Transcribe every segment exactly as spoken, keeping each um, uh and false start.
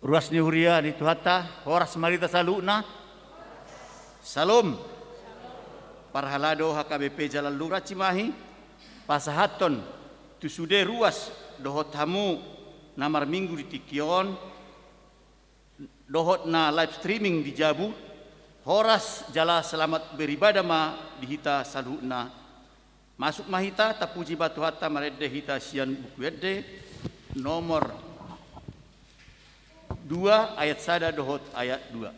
Ruas ni huria ni Tuhanta, horas ma di hita saluhutna. Salom. Parhalado H K B P Jalan Lurah Cimahi, pasahathon tu sude ruas dohot hamu na marminggu di tingki on, dohot na live streaming di jabu, horas jala selamat beribadah ma di hita saluhutna. Masuk ma hita, tapuji ma Tuhanta, marende hita sian Buku Ende nomor dua ayat sada dohot ayat dua.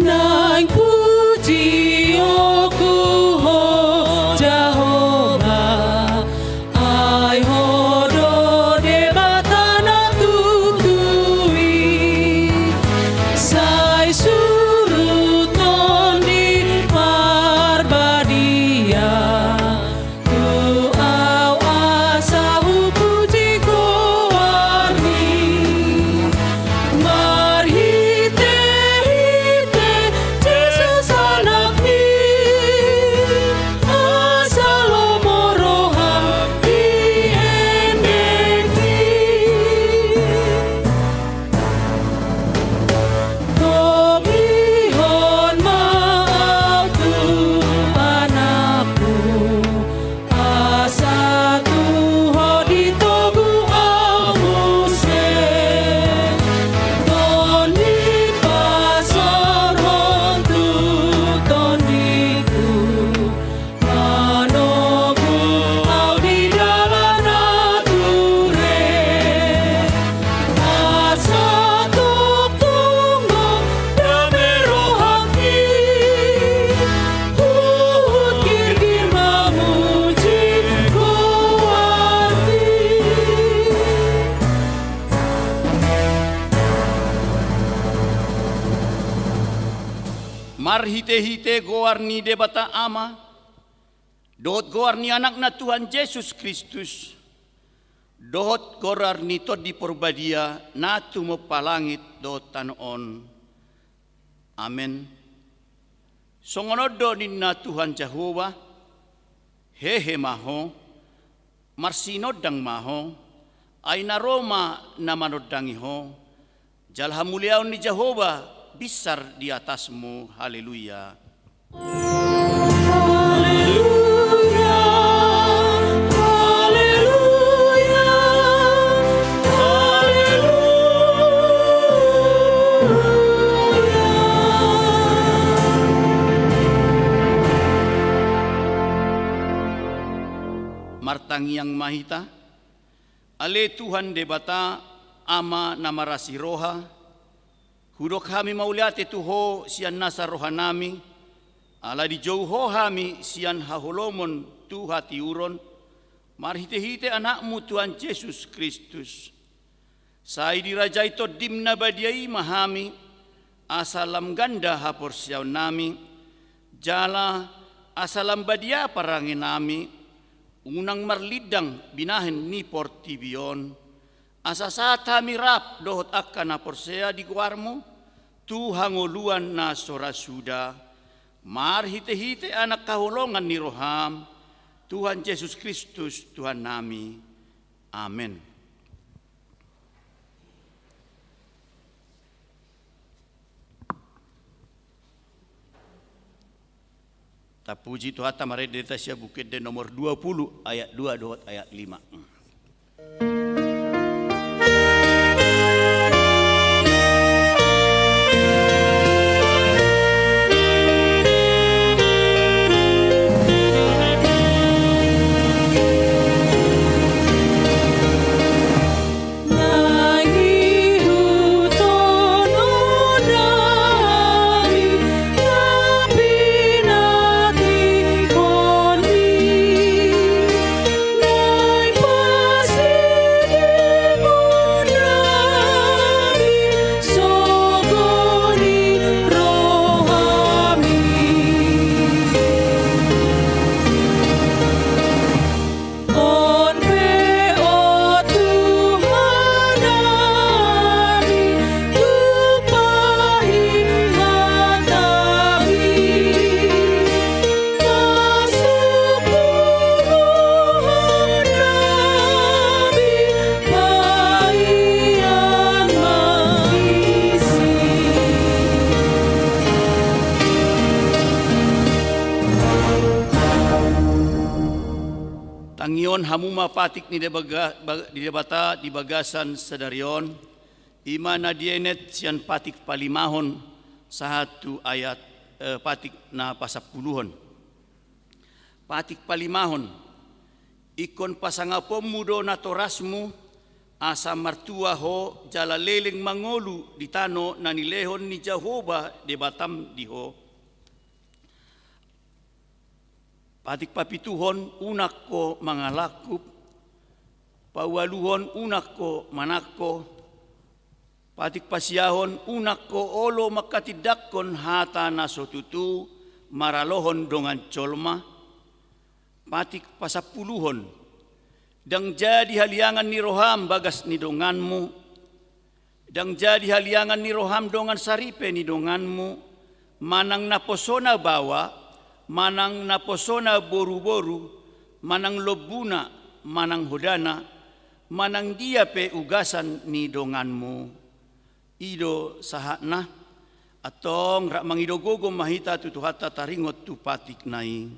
Naeng pujionku Ho Jahowa, ai Ho do Debata na tutu i. Sai surut Tondi Parbadia tu au asa hupuji goarMi. Marhitehite Jesus AnakMi, asa lomo rohaM di endengMi. Togihon ma au tu anakku, asa tu Ho ditogu au muse. Tondi pasaorhon tu tondiku, manogu au di dalan na ture. Asa tongtong do dame rohangki, huhut girgir mamuji goarMi. Marhitehite goar ni Debata Ama, dohot goar ni AnakNa Tuhan Jesus Kristus, dohot goar ni Tondi Parbadia na tumompa langit dohot tano on. Amen. Songon on do ninna Tuhan Jahowa: Hehe ma ho, marsinondang ma ho, ai na ro ma na manondangi ho, jala hamuliaon ni Jahowa binsar di atasmu. Haleluya. Haleluya, haleluya, haleluya. Martangiang ma hita. Ale Tuhan Debata, Ama na marasi roha, hudok hami mauliate tu Ho sian nasa rohanami, ala dijou Ho hami sian haholomon tu hatiuron, marhitehite AnakMu Tuhan Jesus Kristus. Sai dirajai TondiM na badia i ma hami, asa lam ganda haporseaonnami, jala asa lam badia parangenami, unang marlindang binahen ni portibi on, asa sahat hami rap dohot angka na porsea di goarMu tu hangoluan na so ra suda, marhitehite Anak haholongan ni rohaM, Tuhan Jesus Kristus, Tuhannami. Amen. Tapuji Tuhanta, marende hita sian Buku Ende nomor dua puluh ayat dua dohot ayat lima. On hamu ma patik ni Debaga-, ba-, ni Debata di bagasan sadari on, i ma na dienet sian patik palimahon sahat tu ayat, eh, patik na pasampuluhon. Patik palimahon. Ingkon pasangaponmu do natorasmu, asa martua ho jala leleng mangolu di tano na nilehon ni Jahowa Debatam di ho. Patik papituhon, unang ho mangalangkup. Paualuhon, unang ho manangko. Patik pasiahon, unang ho olo manghatindanghon hata na so tutu maralohon dongan jolma. Patik pasampuluhon, ndang jadi haliangan ni roham bagas ni donganmu, ndang jadi haliangan ni roham dongan saripe ni donganmu, manang naposona baoa, manang naposona boruboru, manang lombuna, manang hodana, manang dia pe ugasan ni donganmu. I do sahatna. Antong rap mangido gogo ma hita tu Tuhanta taringot tu patikna i.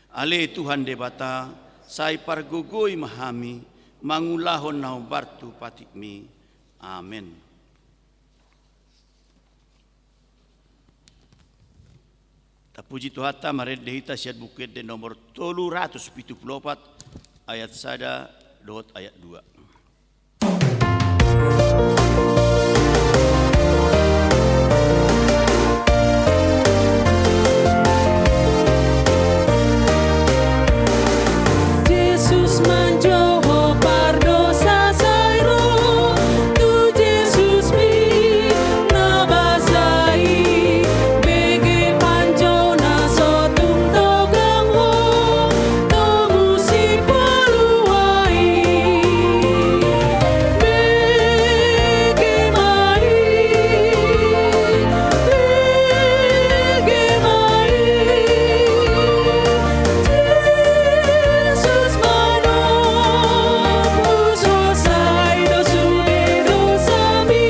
Ale Tuhan Debata, sai pargogoi ma hami mangulahon na hombar tu patikmi. Amen. Tapuji Tuhanta, marende hita sian Buku Ende nomor tolu ratus pitu pulu opat, ayat sada dohot ayat dua. Jesus manjou ho pardosa sai ro, tu Jesus pe na basa i, bege panjou na so tung togang ho, domu sipalua i. Bege ma i, bege ma i. Jesus manobus ho sai do sude dosami.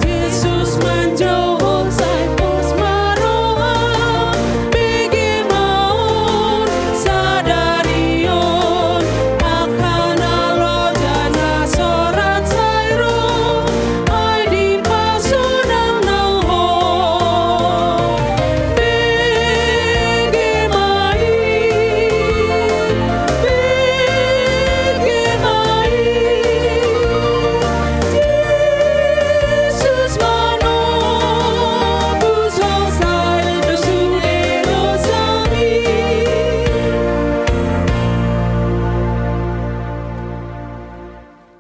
Jesus manjou ho sai pos ma roham, bege ma on sadari on, angka na loja na sorat sai ro, ai dipasonang nang ho. Bege ma i, bege ma i. Jesus manobus ho sai do sude dosami.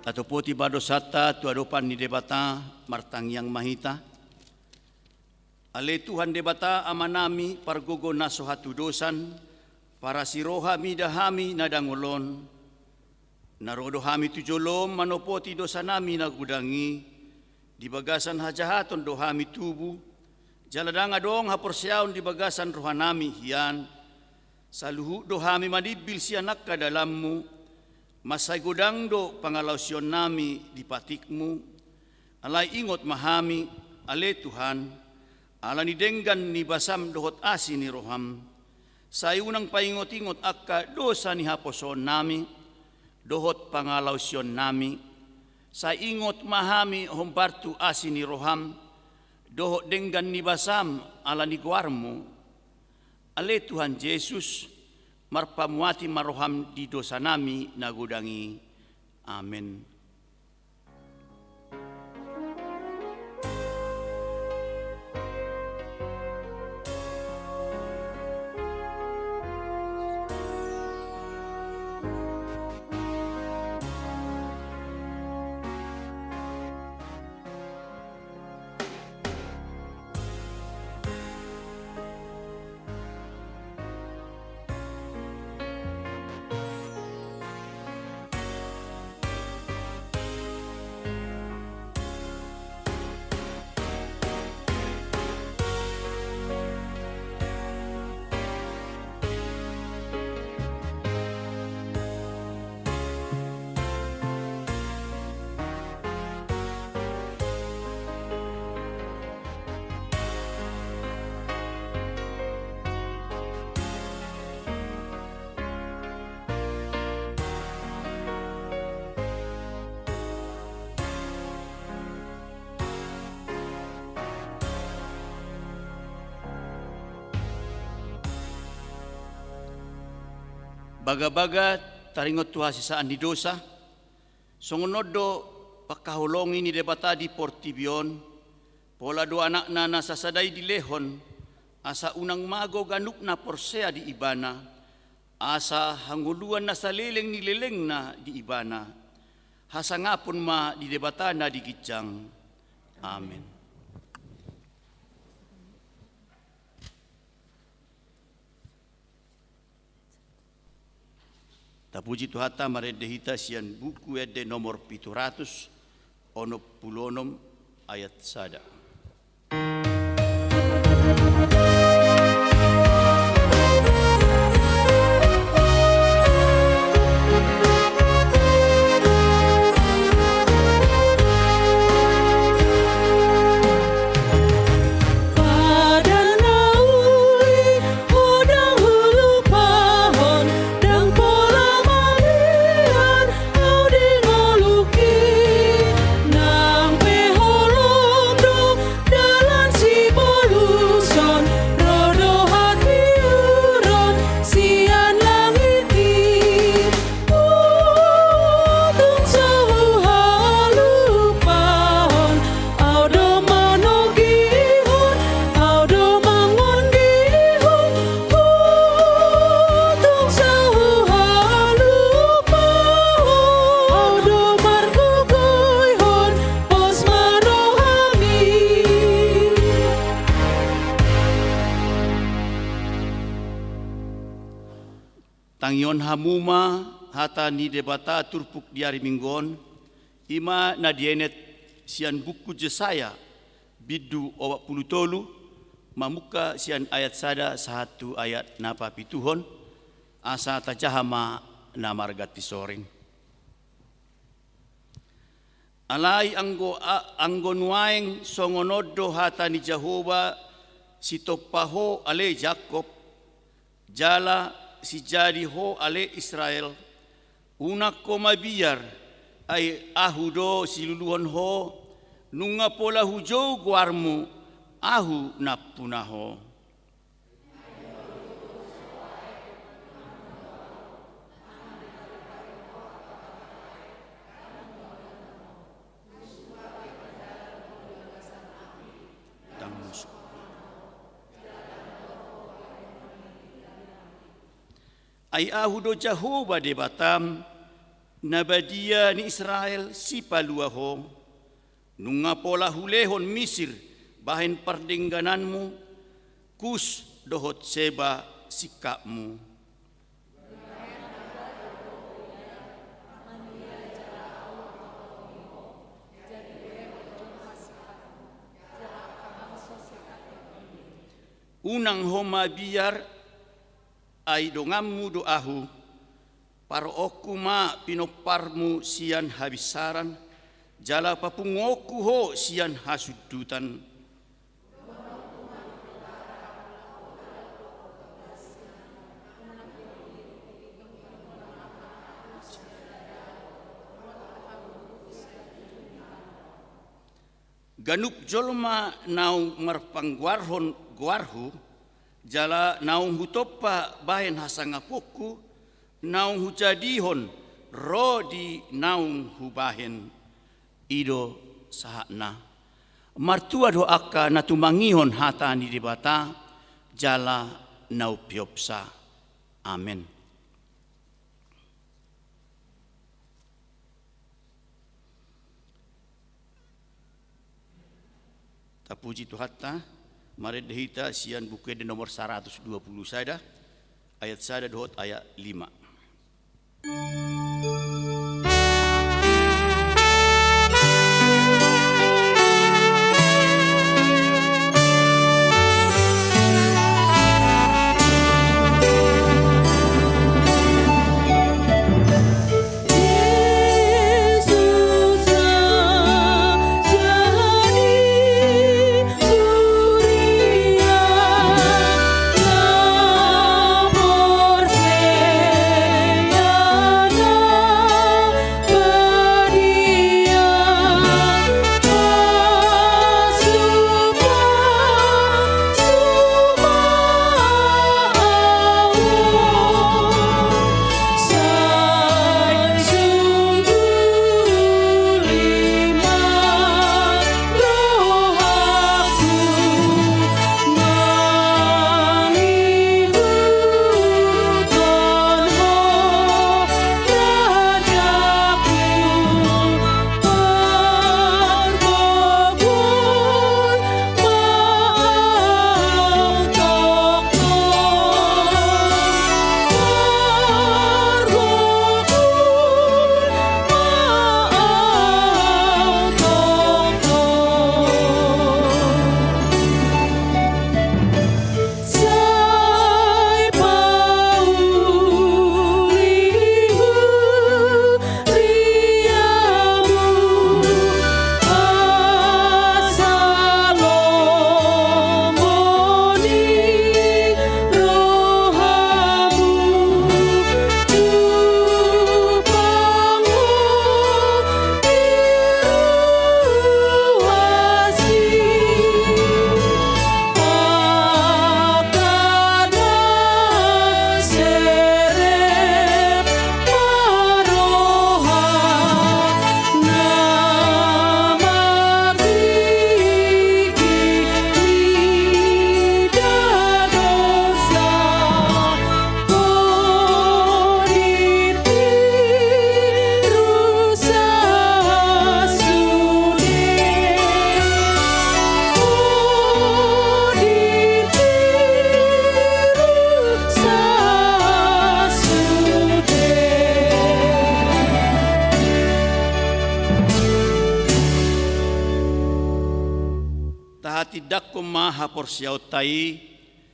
Tatopoti ma dosanta tu adopan ni Debata, martangiang ma hita. Ale Tuhan Debata Amanami, pargogo na so hatudosan, parasi roha mida hami na dangol on. Na ro do hami tu jolom manopoti dosanami na godang i, di bagasan hajahaton do hami tubu, jala ndang adong haporseaon di bagasan rohanami hian, saluhut do hami manimbil sian angka dalanmu, mansai godang do pangalaosionnami di patikmu, alai ingot ma hami, ale Tuhan, ala ni denggan ni basam dohot asi ni roham, sai unang paingot-ingot angka dosa ni haposoonnami, dohot pangalaosionnami, sai ingot ma hami hombar tu asi ni roham, dohot denggan ni basam ala ni goarmu, ale Tuhan Jesus, marpamuati ma roham di dosanami na godang i. Amen. Bagabaga taringot tu hasesaan ni dosa, songon on do pangkaholongi ni Debata di portibi on, pola do Anakna na sasada i dilehon, asa unang mago ganup na porsea di Ibana, asa hangoluan na saleleng ni lelengna di Ibana. Hasangapon ma di Debata na di ginjang. Amen. Tapuji Tuhanta, marende hita sian Buku Ende nomor pitu ratus onom pulu onom, ayat sada. Padan na uli, ho ndang hulupahon, ndang pola mabiar au di ngolungki. Nang pe holom do dalan siboluson, ro do hatiuron sian langit i. Tung so huhalupahon, au do manogihon, au do mangondihon. Tung so huhalupahon, au do margogoihon, pos ma rohami. Tangihon hamu ma hata ni Debata turpuk di ari Minggu on, i ma na dienet sian buku Jesaya, bindu opat pulu tolu, mamungka sian ayat sada sahat tu ayat na papituhon, asa tajaha ma na marganti soring. Alai anggo, a-, anggo nuaeng songon on do hata ni Jahowa, sitompa ho ale Jakkob, jala sijadi ho ale Israel, unang ho mabiar, ai Ahu do siluluhon ho, nunga pola hujou goarmu, Ahu nampuna ho. Ai Ahu do Jahowa Debatam, na badia ni Israel, sipalua ho. Nunga pola hulehon Misir bahen pardenggananmu, Kus dohot Seba singkapmu. Unang ho mabiar, ai donganmu do Ahu. Paroonku ma pinomparmu sian habinsaran, jala papunguonku ho sian hasundutan. Ganup jolma naung marpanggoarhon goarhu, jala naung hutompa bahen hasangaponku, naung hujadihon ro di naung hubahen. I do sahatna. Martua do angka na tumangihon hata ni Debata, jala na umpeopsa. Amen. Tapuji Tuhanta, marende hita sian Buku Ende nomor saratus dua pulu sada, ayat sada dohot ayat lima. ma haporseaonta i,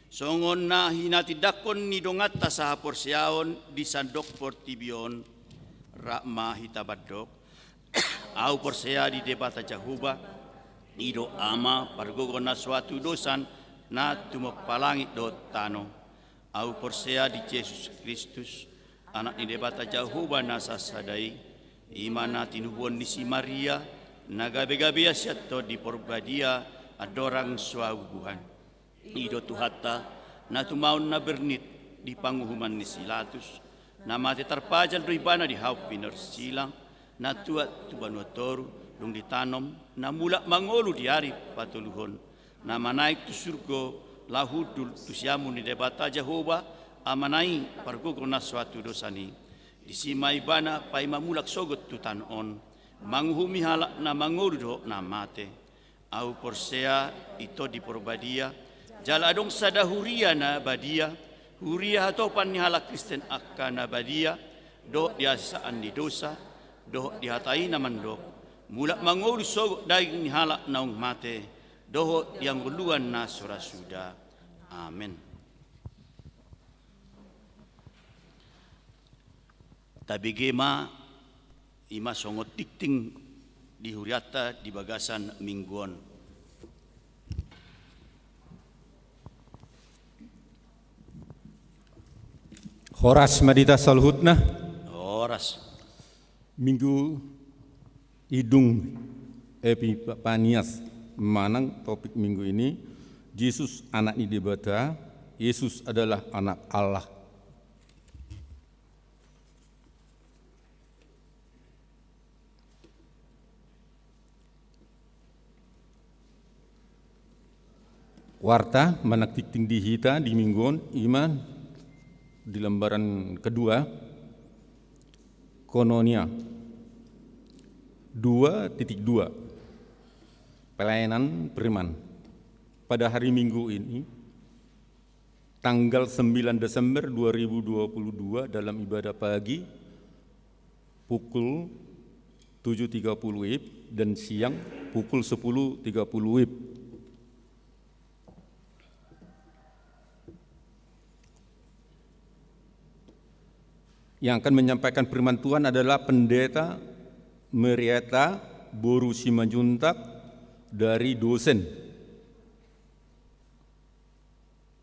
songon na hinatindangkon ni donganta sahaporseaon di sandok portibi on, rap ma hita mandok: Ahu porsea di Debata Jahowa, i do Ama, pargogo na so hatudosan, na tumompa langit dohot tano. Ahu porsea di Jesus Kristus, Anak ni Debata Jahowa na sasada i, i ma na tinubuhon ni si Maria, na gabe-gabean sian Tondi Porbadia, andorang so habubuhan. I do Tuhanta, na tumaon na bernit di panguhuman ni si Pilatus, na mate tarpajal do ibana di hau pinorsilang, na tuat tu banua toru, dung ditanom, na mulak mangolu di ari patoluhon, na manaek tu surgo, laho hundul tu siamun ni Debata Jahowa, Amana i, pargogo na so hatudosan i. Disi ma ibana paima mulak sogot tu tano on, manguhumi halak na mangolu dohot na mate. Ahu porsea i Tondi Porbadia, jala adong sada huria na badia, huria hatopan ni halak Kristen angka na badia, dohot di hasesaan ni dosa, dohot di hata i na mandok: Mulak mangolu sogot daging ni halak naung mate, dohot di hangoluan na so ra suda. Amen. Tabege ma, i ma songon tingting di hurianta di bagasan minggu on. Horas ma di hita saluhutna. Horas. Minggu Idung Epipanias manang topik minggu ini, Yesus Anak ni Debata, Yesus adalah Anak Allah. Warta manang tingting di hita di minggu on, i ma di lembaran kedua, Koinonia dua titik dua, pelayanan firman. Pada hari Minggu ini, tanggal sembilan Desember dua ribu dua puluh dua, dalam ibadah pagi pukul tujuh tiga puluh WIB dan siang pukul sepuluh tiga puluh WIB. Yang akan menyampaikan firman Tuhan adalah Pendeta Merieta boru Simanjuntak dari dosen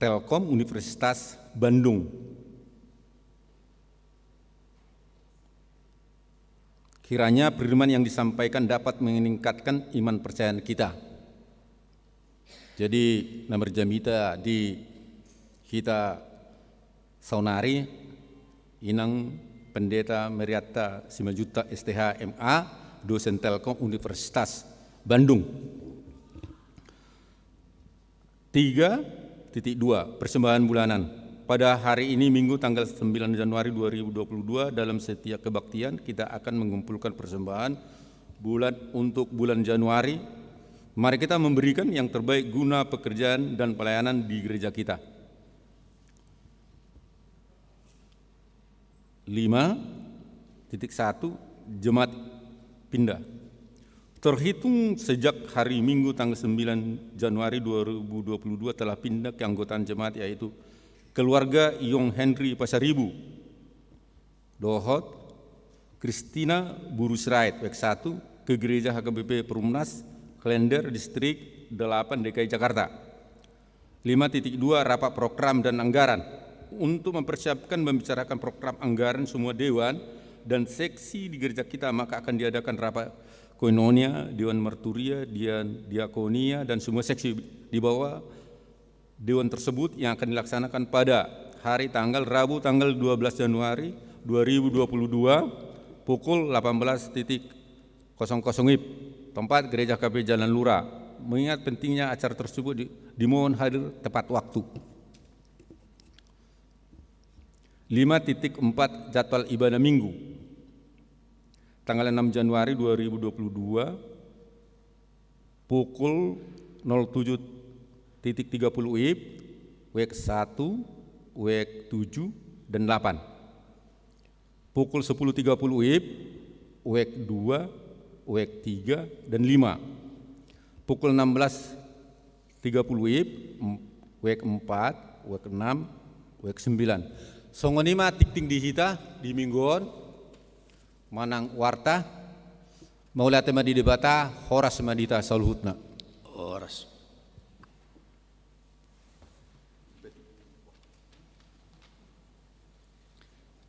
Telkom Universitas Bandung. Kiranya firman yang disampaikan dapat meningkatkan iman percayaan kita. Jadi, na marjamita di hita saonari, inang Pendeta Merieta Simanjuntak S T H M A, dosen Telkom Universitas Bandung. Tiga titik dua, persembahan bulanan. Pada hari ini, Minggu tanggal sembilan Januari dua ribu dua puluh dua, dalam setiap kebaktian, kita akan mengumpulkan persembahan bulan untuk bulan Januari. Mari kita memberikan yang terbaik guna pekerjaan dan pelayanan di gereja kita. Lima titik satu, jemaat pindah. Terhitung sejak hari Minggu tanggal sembilan Januari dua ribu dua puluh dua telah pindah keanggotaan jemaat, yaitu keluarga Yong Henry Pasaribu dohot Kristina boru Sirait, W K satu, ke gereja H K B P Perumnas, Klender, Distrik delapan D K I Jakarta. Lima titik dua, rapat program dan anggaran. Untuk mempersiapkan membicarakan program anggaran semua dewan dan seksi di gereja kita, maka akan diadakan rapat koinonia, dewan marturia, dewan diakonia, dan semua seksi di bawah dewan tersebut yang akan dilaksanakan pada hari tanggal Rabu tanggal dua belas Januari dua ribu dua puluh dua pukul delapan belas titik kosong kosong WIB, tempat Gereja H K B P Jalan Lura. Mengingat pentingnya acara tersebut, di-, dimohon hadir tepat waktu. Lima titik empat, jadwal ibadah Minggu. Tanggal enam Januari dua ribu dua puluh dua, pukul nol tujuh titik tiga puluh WIB, WEC satu, WEC tujuh, dan delapan. Pukul sepuluh tiga puluh WIB, WEC dua, WEC tiga, dan lima. Pukul enam belas tiga puluh ib, em-, wek empat, wek enam, wek sembilan. Songon i ma tingting di hita di minggu on, manang warta, mauliate ma di Debata, horas ma di hita saluhutna. Horas.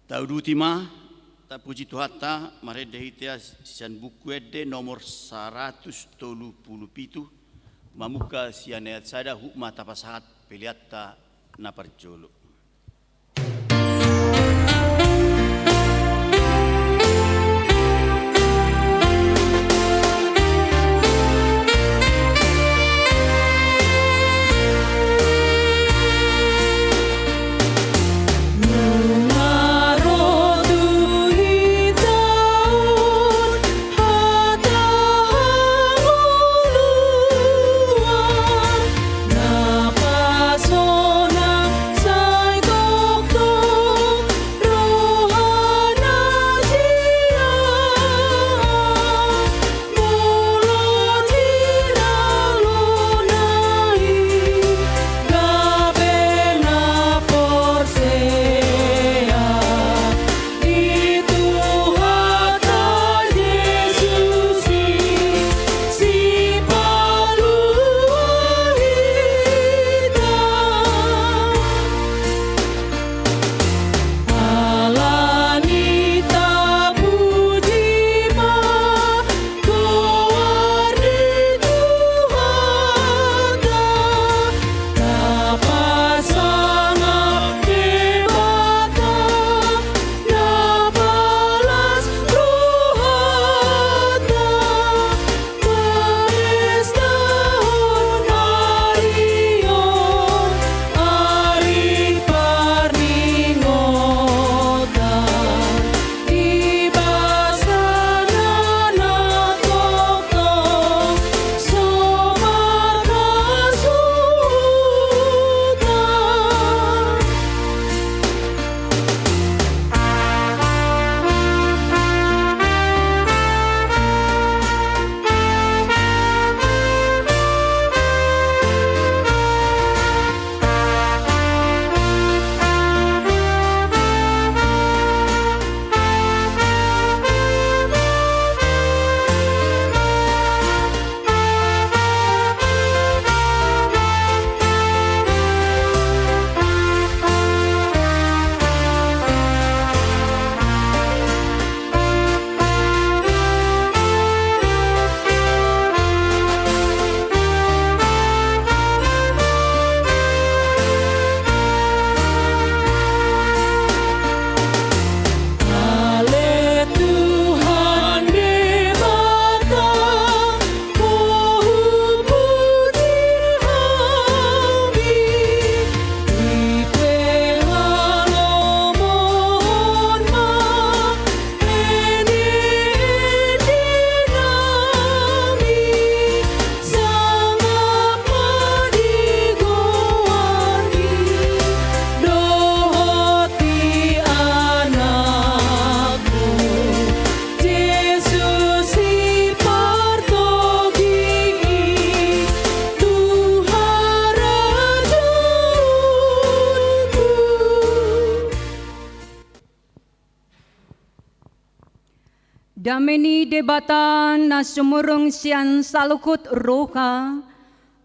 Tauduti ma, tapuji Tuhanta, marende hita sian Buku Ende nomor saratus tolu pulu pitu, mamungka sian ayat sada, huhut ma tapasahat peleanta na parjolo. Dame ni Debata na sumurung sian saluhut roha,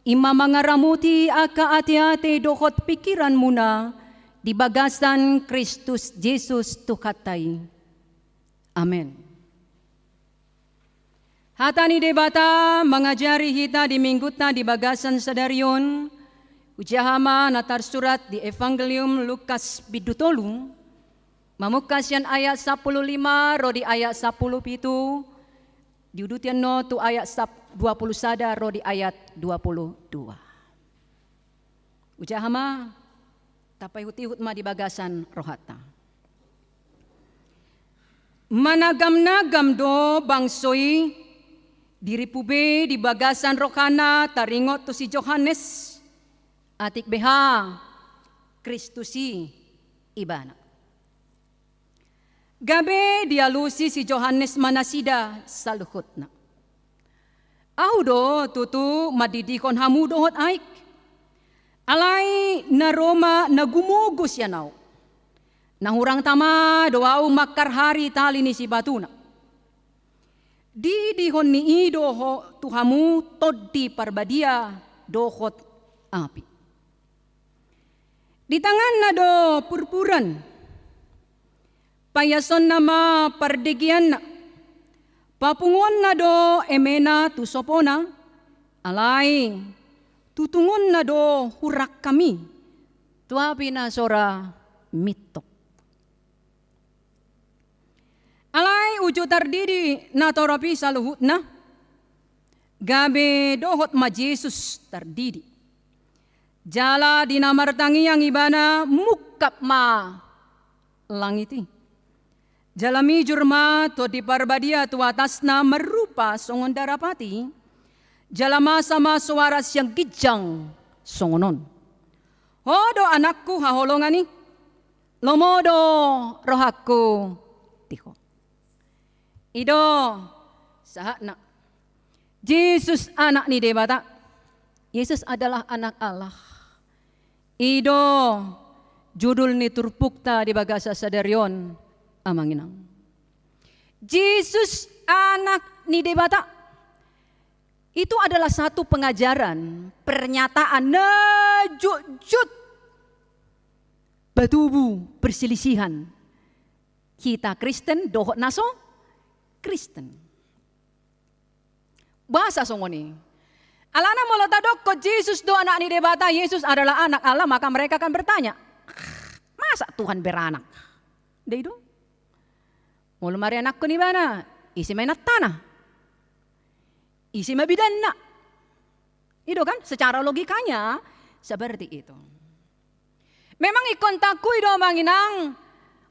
i ma mangaramoti angka ateate dohot pingkiranmuna di bagasan Kristus Jesus Tuhanta i. Amen. Hata ni Debata mangajari hita di minggunta di bagasan sadari on, hujaha ma na tarsurat di Evangelium Lukas bindu tolu, mamungka sian ayat sampulu lima ro di ayat sampulu pitu, diuduti annon tu ayat sap-, dua pulu sada ro di ayat dua pulu dua. Hujaha ma, tapaihutihut ma di bagasan rohanta. Managamnagam do bangso i, dirimpu be di bagasan rohana taringot tu si Johannes, atik beha Kristus i ibana. Gabe dialusi si Johannes ma nasida saluhutna. Ahu do tutu mandidihon hamu dohot aek. Alai na ro ma na gumogo sian ahu. Na hurang tama do ahu mangkarhari tali ni sibatuna. Didihon ni i do ho tu hamu Tondi Parbadia dohot api. Di tanganna do purpuran. Paiasonna ma pardegeanna. Papunguonna do emena tu sopona. Alai tutungonna do hurangkam i tu api na so ra mintok. Alai uju tardidi natorop i saluhutna, gabe dohot ma Jesus tardidi. Jala di na martangiang ibana mungkap ma langit i. Jala mijur ma Tondi Parbadia tu atasna marrupa songon darapati. Jala masa ma soara sian ginjang songon on: Ho do Anakku haholongan i, lomo do rohangku di ho. I do sahatna. Jesus Anak ni Debata. Yesus adalah Anak Allah. I do judul ni turpukta di bagasan sadari on, Amang Inang. Jesus Anak ni Debata. Itu adalah satu pengajaran, pernyataan na jotjot batubu perselisihan hita Kristen dohot na so Kristen. Boasa songon i? Alana molo tadokkon Jesus do Anak ni Debata, Yesus adalah Anak Allah, maka mereka akan bertanya, "Masa Tuhan beranak?" Nda i do. Molo marianakhon ibana, ise ma inantana? Ise ma bidanna? I do kan, secara logikanya seperti itu. Memang ingkon taakui do, Amang Inang,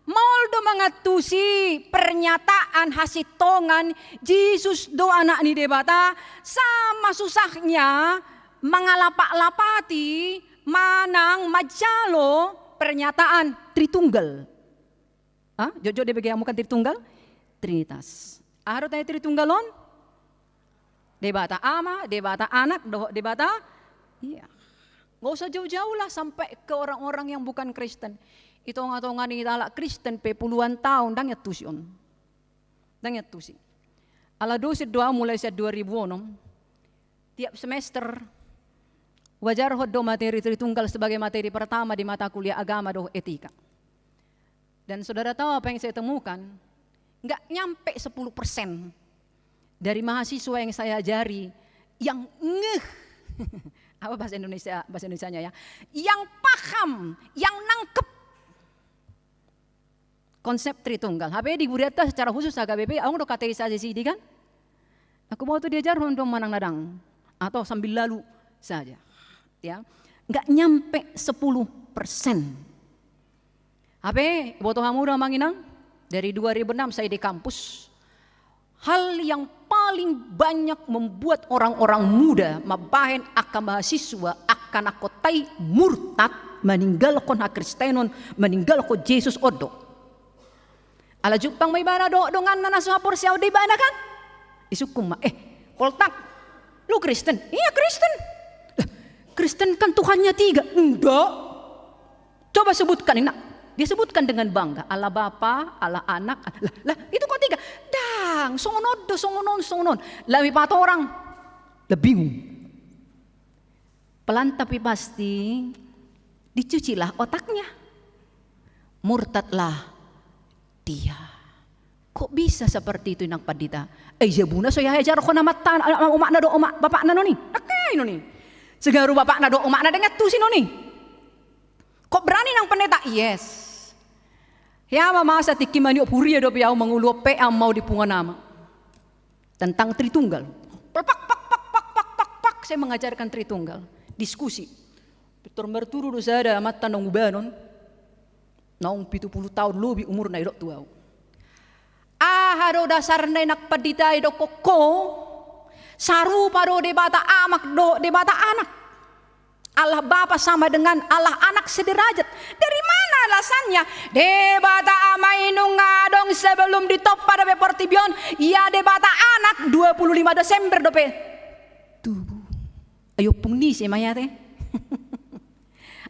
maol do mangantusi pernyataan hasintongan Jesus do Anak ni Debata, sama susahnya mangalapaklapati manang manjalo pernyataan Tritunggal. Ah, jotjot dibege hamu kan Tritunggal? Trinitas. Aha do tahe Tritunggal on? Debata Ama, Debata Anak, dohot Debata, iya. Nggak usah jauh-jauh lah sampai ke orang-orang yang bukan Kristen. Di tonga-tonga ni halak Kristen pe puluhan taon, ndang iantusi on. Ndang iantusi. Ala dosen do ahu mulai sian dua ribu onom. Tiap semester, huajarhon do materi Tritunggal sebagai materi pertama di mata kuliah agama dohot etika. Dan saudara tahu apa yang saya temukan? Nggak nyampe sepuluh persen dari mahasiswa yang saya ajari yang ngeh. Apa bahasa Indonesia, bahasa Indonesianya ya? Yang paham, yang nangkep konsep Tritunggal. Hape di gurianta secara khusus H K B P, adong do katekisasi sidi kan? Aku mau tu diajarhon do manang na dang, atau sambil lalu saja. Ya. Nggak nyampe sepuluh persen. Hape, boto hamu do, Amang Inang, dari dua ribu enam saya di kampus. Hal yang paling banyak membuat orang-orang muda mambahen angka mahasiswa, angka na hot i murtad, maninggalhon hakristenon, maninggalhon Jesus on do. Ala jumpang ma ibana dohot donganna na so haporseaon di ibana kan? Disungkun ma, "Eh, Koltak, lu Kristen?" "Iya, Kristen." "Lah, Kristen kan Tuhannya tiga." "Enggak." "Coba sebutkan, Inang." Dia sebutkan dengan bangga, ala Bapa, ala Anak, lah, lah, itu kok tiga? "Dang, songon on do, songon on, songon on." Laho patorang, lah bingung. Pelan tapi pasti, dicucilah otaknya. Murtadlah dia. Kok bisa seperti itu, Inang Pandita? Eh, jabuna so diajarhon amanta, omakna dohot omak, bapakna non i. Oke, non i. Segaru bapakna dohot omakna ndang iantusi non i. Kok berani, Nang Pendeta? Yes. Hea ma masa tingki maniop huria dope ahu mangolu pe ahu mau di punguan ama. Tentang Tritunggal. Pak, pak, pak, pak, pak, pak, pak, saya mengajarkan Tritunggal. Diskusi. Pintor marturu do sada amanta naung ubanon. Naung pitu pulu taon lobi umurna, didok tu ahu. Aha do dasarna, Inang Pandita, didok ho? Sarupa do Debata Ama dohot Debata Anak. Allah Bapa sama dengan Allah Anak sederajat. Dari mana alasannya? Debata Ama i nunga adong sebelum ditompa dope portibi on, ia Debata Anak dua puluh lima Desember dope Ai ompung ni ise ma i ate?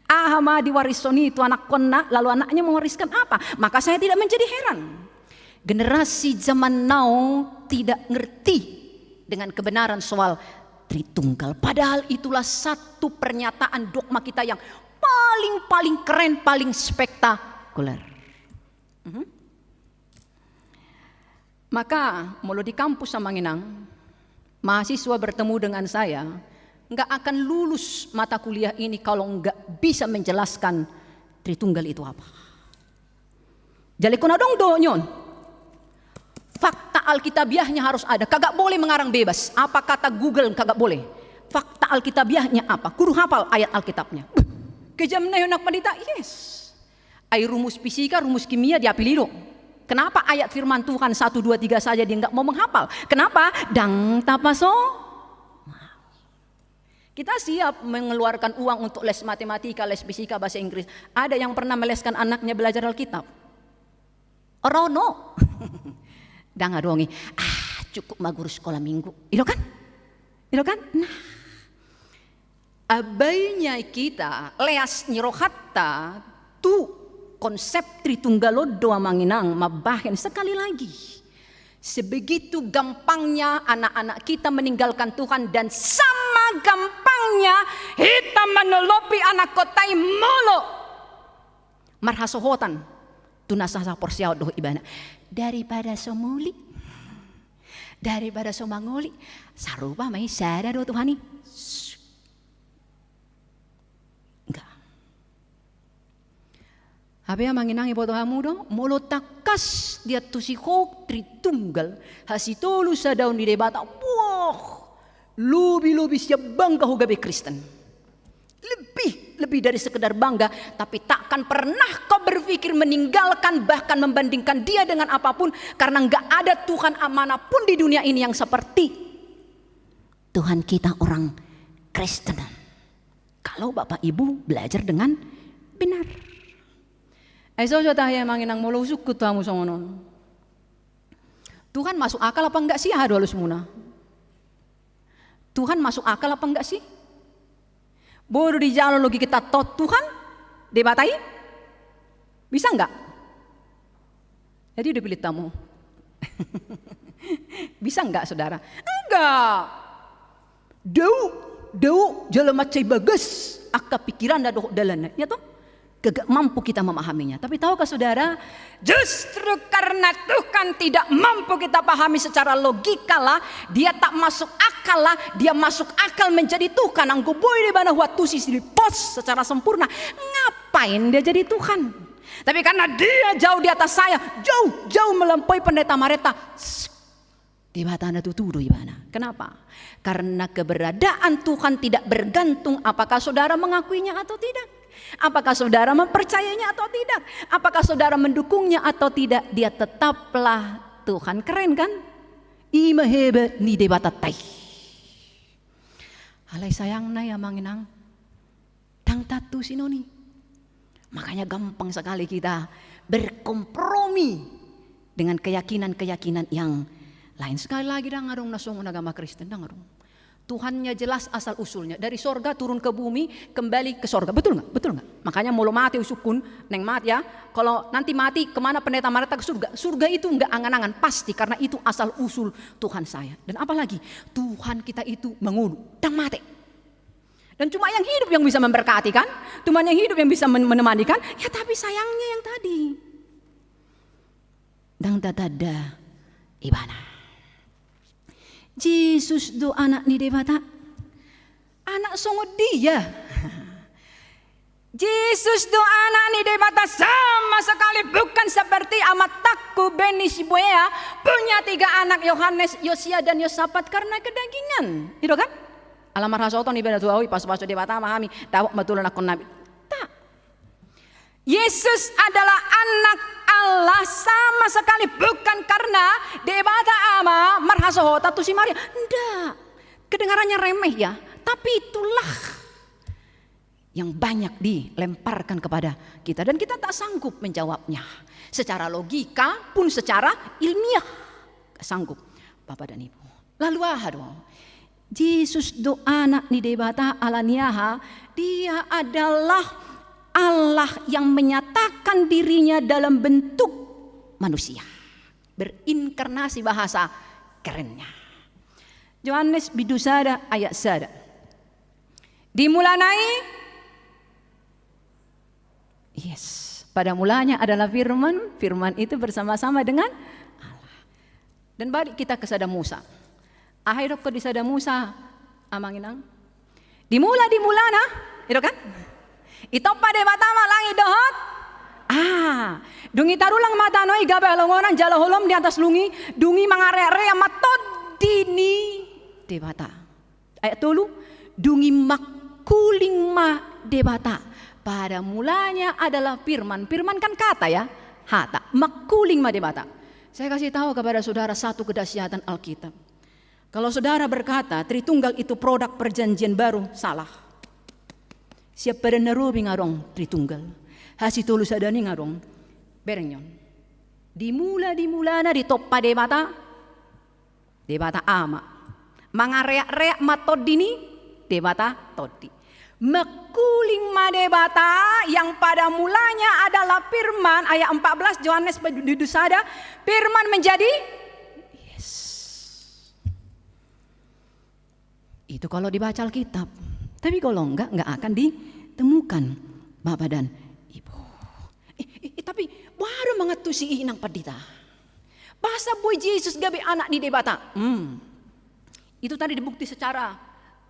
Aha ma diwarishon i tu anakkonna, lalu anaknya mewariskan apa? Maka saya tidak menjadi heran. Generasi zaman now tidak ngerti dengan kebenaran soal Tritunggal. Padahal itulah satu pernyataan dogma kita yang paling-paling keren, paling spektakuler. Mhm. Maka, molo di kampus amang inang, mahasiswa bertemu dengan saya, nggak akan lulus mata kuliah ini kalau nggak bisa menjelaskan Tritunggal itu apa. Jadi, kona dong do nyon. Fakta Alkitabiahnya harus ada. Kagak boleh mengarang bebas. Apa kata Google, kagak boleh. Fakta Alkitabiahnya apa? Kudu hafal ayat Alkitabnya. Beuh, kejam na i anak pandita, yes. Ai rumus fisika, rumus kimia diapili do. Kenapa ayat firman Tuhan satu, dua, tiga saja dia nggak mau menghafal? Kenapa? Ndang tapaso. Kita siap mengeluarkan uang untuk les matematika, les fisika, bahasa Inggris. Ada yang pernah meleskan anaknya belajar Alkitab? Ora ono. Ndang adong i. Ah, cukup ma guru sekolah minggu. I do kan? I do kan? Nah. Abainya kita, leas ni rohanta tu konsep Tritunggal on do amang inang mambahen sekali lagi. Sebegitu gampangnya anak-anak kita meninggalkan Tuhan dan sama gampangnya hita manolopi anakhonta i molo marhasohotan tu na sasaporseaon dohot ibana. Daripada so muli, daripada so mangoli, sarupa ma i sada do Tuhan i. Enggak. Hape amang inang, iboto hamu do, molo tangkas diantusi ho Tritunggal, hasitolu sadaon ni Debata, wah, lobi-lobi sian bangga ho gabe Kristen. Lebih, lebih dari sekedar bangga, tapi takkan pernah kau berpikir meninggalkan, bahkan membandingkan dia dengan apapun, karena nggak ada Tuhan manapun di dunia ini yang seperti Tuhan kita orang Kristen. Kalau Bapak Ibu belajar dengan benar. Ai so jo tahe amang inang, molo husungkun tu hamu songon on. Tuhan masuk akal apa enggak sih? Aha do alusmuna? Tuhan masuk akal apa enggak sih? Boi do dijalo logika ta, Tuhan, Debata i? Bisa enggak? Jadi udah pilih tamu. Bisa enggak, saudara? Enggak. Dao, dao jala mansai bagas angka pikiranna dohot dalanna, ya toh? Gagak mampu kita memahaminya. Tapi tahukah saudara, justru karena Tuhan tidak mampu kita pahami secara logika lah, dia tak masuk akal lah, dia masuk akal menjadi Tuhan, anggo boi do ibana huantusi, dilipos secara sempurna, ngapain dia jadi Tuhan? Tapi karena dia jauh di atas saya, jauh, jauh melampaui pendeta mareta, Debata na tutu do ibana. Kenapa? Karena keberadaan Tuhan tidak bergantung apakah saudara mengakuinya atau tidak. Apakah saudara mempercayainya atau tidak. Apakah saudara mendukungnya atau tidak. Dia tetaplah Tuhan. Keren kan? I ma hebat ni Debatanta i. Alai sayangna i amang inang, ndang tantu songon i. Makanya gampang sekali kita berkompromi dengan keyakinan-keyakinan yang lain. Sekali lagi, ndang adong na songon agama Kristen, ndang adong. Tuhannya jelas asal usulnya. Dari sorga turun ke bumi, kembali ke sorga. Betul nggak? Betul nggak? Makanya molo mate husungkun, naeng mate ya. Kalau nanti mati, kemana pendeta mareta? Ke surga. Surga itu nggak angan-angan, pasti. Karena itu asal usul Tuhan saya. Dan apalagi, Tuhan kita itu mangolu, ndang mate. Dan cuma yang hidup yang bisa memberkati kan? Cuma yang hidup yang bisa men-, menemani kan? Ya tapi sayangnya yang tadi. Ndang tatanda ibana. Jesus do anak ni Debata. Anak songon dia. Jesus do anak ni Debata, sama sekali bukan seperti amantaku Beni Sibuea, punya tiga anak, Yohanes, Yosia, dan Yosafat, karena kedagingan. I do kan? Ala marhasohoton ibana tu ahu, ipasu-pasu Debata ma hami, dapot ma tulang angkon nami. Tak. Yesus adalah anak Allah sama sekali bukan karena Debata Ama marhasohotan tu si Maria. Ndak. Kedengarannya remeh ya, tapi itulah yang banyak dilemparkan kepada kita dan kita tak sanggup menjawabnya secara logika pun secara ilmiah. Tak sanggup, Bapak dan Ibu. Lalu aha do? Jesus do Anak ni Debata, ala ni aha? Dia adalah Allah yang menyatakan dirinya dalam bentuk manusia. Berinkarnasi bahasa kerennya. Johannes bindu sada ayat sada. Di mulana i, yes, pada mulanya adalah Firman, Firman itu bersama-sama dengan Allah. Dan balik kita ke Sada Musa. Aha i didok di Sada Musa, Amang Inang? Di mula, di mulana, i do kan? Ditompa Debata ma langit dohot. Ah, dung i tarulang ma tano i gabe halongonan jala holom di atas lung i, dung i mangareak-reak ma Tondi ni Debata. Ayat tolu, dung i mangkuling ma Debata. Pada mulanya adalah Firman. Firman kan kata ya, hata. Mangkuling ma Debata. Saya kasih tahu kepada saudara satu kedahsyatan Alkitab. Kalau saudara berkata Tritunggal itu produk Perjanjian Baru, salah. Sian Padan na Robi nga adong Tritunggal. Hasitolusadaon i nga adong. Bereng on. Di mula, di mulana ditompa Debata, Debata Ama. Mangareak-reak ma Tondi ni Debata Tondi. Mangkuling ma Debata yang pada mulanya adalah Firman, ayat empat belas Johannes bindu sada, Firman menjadi, yes. Itu kalau dibaca Alkitab. Tapi kalau enggak, enggak akan ditemukan, Bapak dan Ibu. Eh, eh, eh, tapi baru mengerti si Inang Pandita. Masa boi Jesus gabe Anak ni Debata? Hmm. Itu tadi dibukti secara,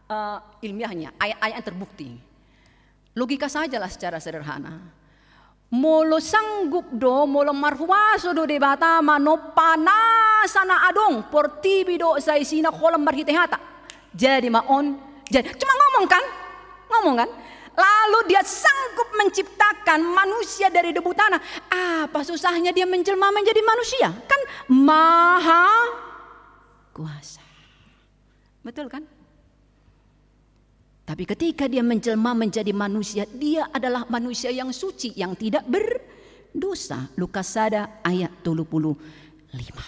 eh, ilmiahnya, ayat-ayat yang terbukti. Logika sajalah secara sederhana. Molo sanggup do, molo marhuaso do Debata manompa nasa na adong, portibi dohot saisina holan marhite hata. Jadi ma on, jadi. Cuma ngomong kan? Ngomong kan? Lalu dia sanggup menciptakan manusia dari debu tanah. Apa susahnya dia menjelma menjadi manusia? Kan maha kuasa. Betul kan? Tapi ketika dia menjelma menjadi manusia, dia adalah manusia yang suci, yang tidak berdosa. Lukas sada ayat tolu pulu lima.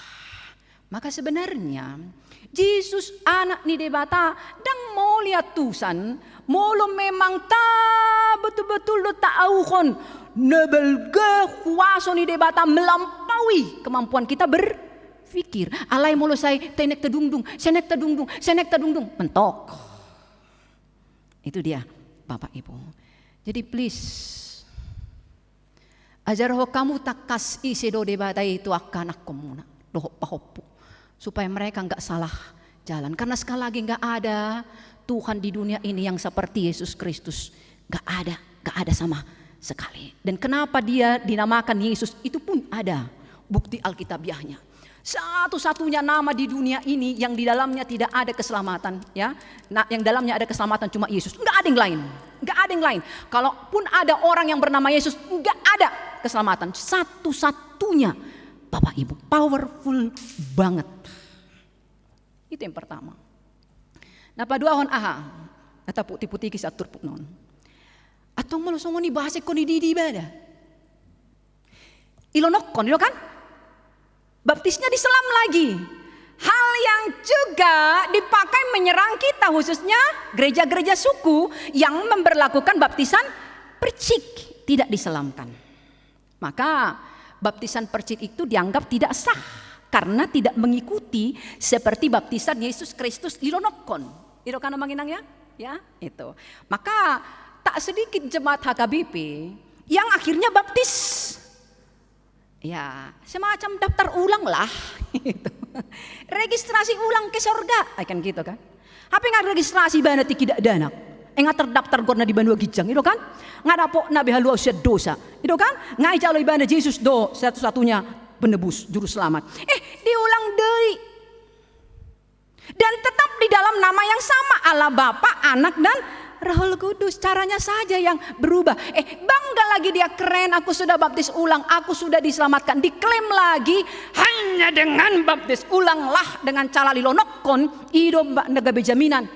Maka sebenarnya Jesus Anak ni Debata ndang mauliate tusan, molo memang ta betul-betul do taauhon na balga huaso ni Debata melampaui kemampuan kita ber- pikir. Alai molo sai tenek tedungdung, senek tedungdung, senek tedungdung, mentok. Itu dia, Bapak Ibu. Jadi please, ajarhon hamu tangkas ise do Debata i tu angka anakkonmuna dohot pahompu, supaya mereka nggak salah jalan. Karena sekali lagi, nggak ada Tuhan di dunia ini yang seperti Yesus Kristus. Nggak ada, nggak ada sama sekali. Dan kenapa dia dinamakan Yesus, itu pun ada bukti Alkitabiahnya. Satu-satunya nama di dunia ini yang di dalamnya tidak ada keselamatan, ya. Nah, yang dalamnya ada keselamatan cuma Yesus. Nggak ada yang lain. Nggak ada yang lain. Kalaupun ada orang yang bernama Yesus, nggak ada keselamatan. Satu-satunya, Bapak Ibu, powerful banget. Itu yang pertama. Na paduahon aha? Na taputik-putiki sian turpukna on. Antong molo songon i, bahasa ingkon i di, di ibana. Ilonokkon, i do kan? Baptisnya diselam lagi. Hal yang juga dipakai menyerang kita, khususnya gereja-gereja suku yang memberlakukan baptisan percik, tidak diselamkan. Maka baptisan percik itu dianggap tidak sah karena tidak mengikuti seperti baptisan Yesus Kristus ilonokkon. I do kan, Amang Inang, ya? Ya, itu. Maka tak sedikit jemaat H K B P yang akhirnya baptis. Ya, semacam daftar ulang lah. Gitu. Registrasi ulang ke sorga. Ah, kan gitu kan. Hape nga registrasi ibana tingki dakdanak. Eh, nga terdaftar goarna di banua ginjang, i do kan? Nga dapotna be haluaon sian dosa, i do kan? Nga dijalo ibana Jesus do satu-satunya penebus, juru selamat. Eh, diulang deui. Dan tetap di dalam nama yang sama, Allah Bapa, Anak, dan Roh Kudus. Caranya saja yang berubah. Eh, bangga lagi dia, keren, aku sudah baptis ulang, aku sudah diselamatkan. Diklaim lagi hanya dengan baptis ulanglah, dengan cara ilonokkon, i do na gabe jaminan.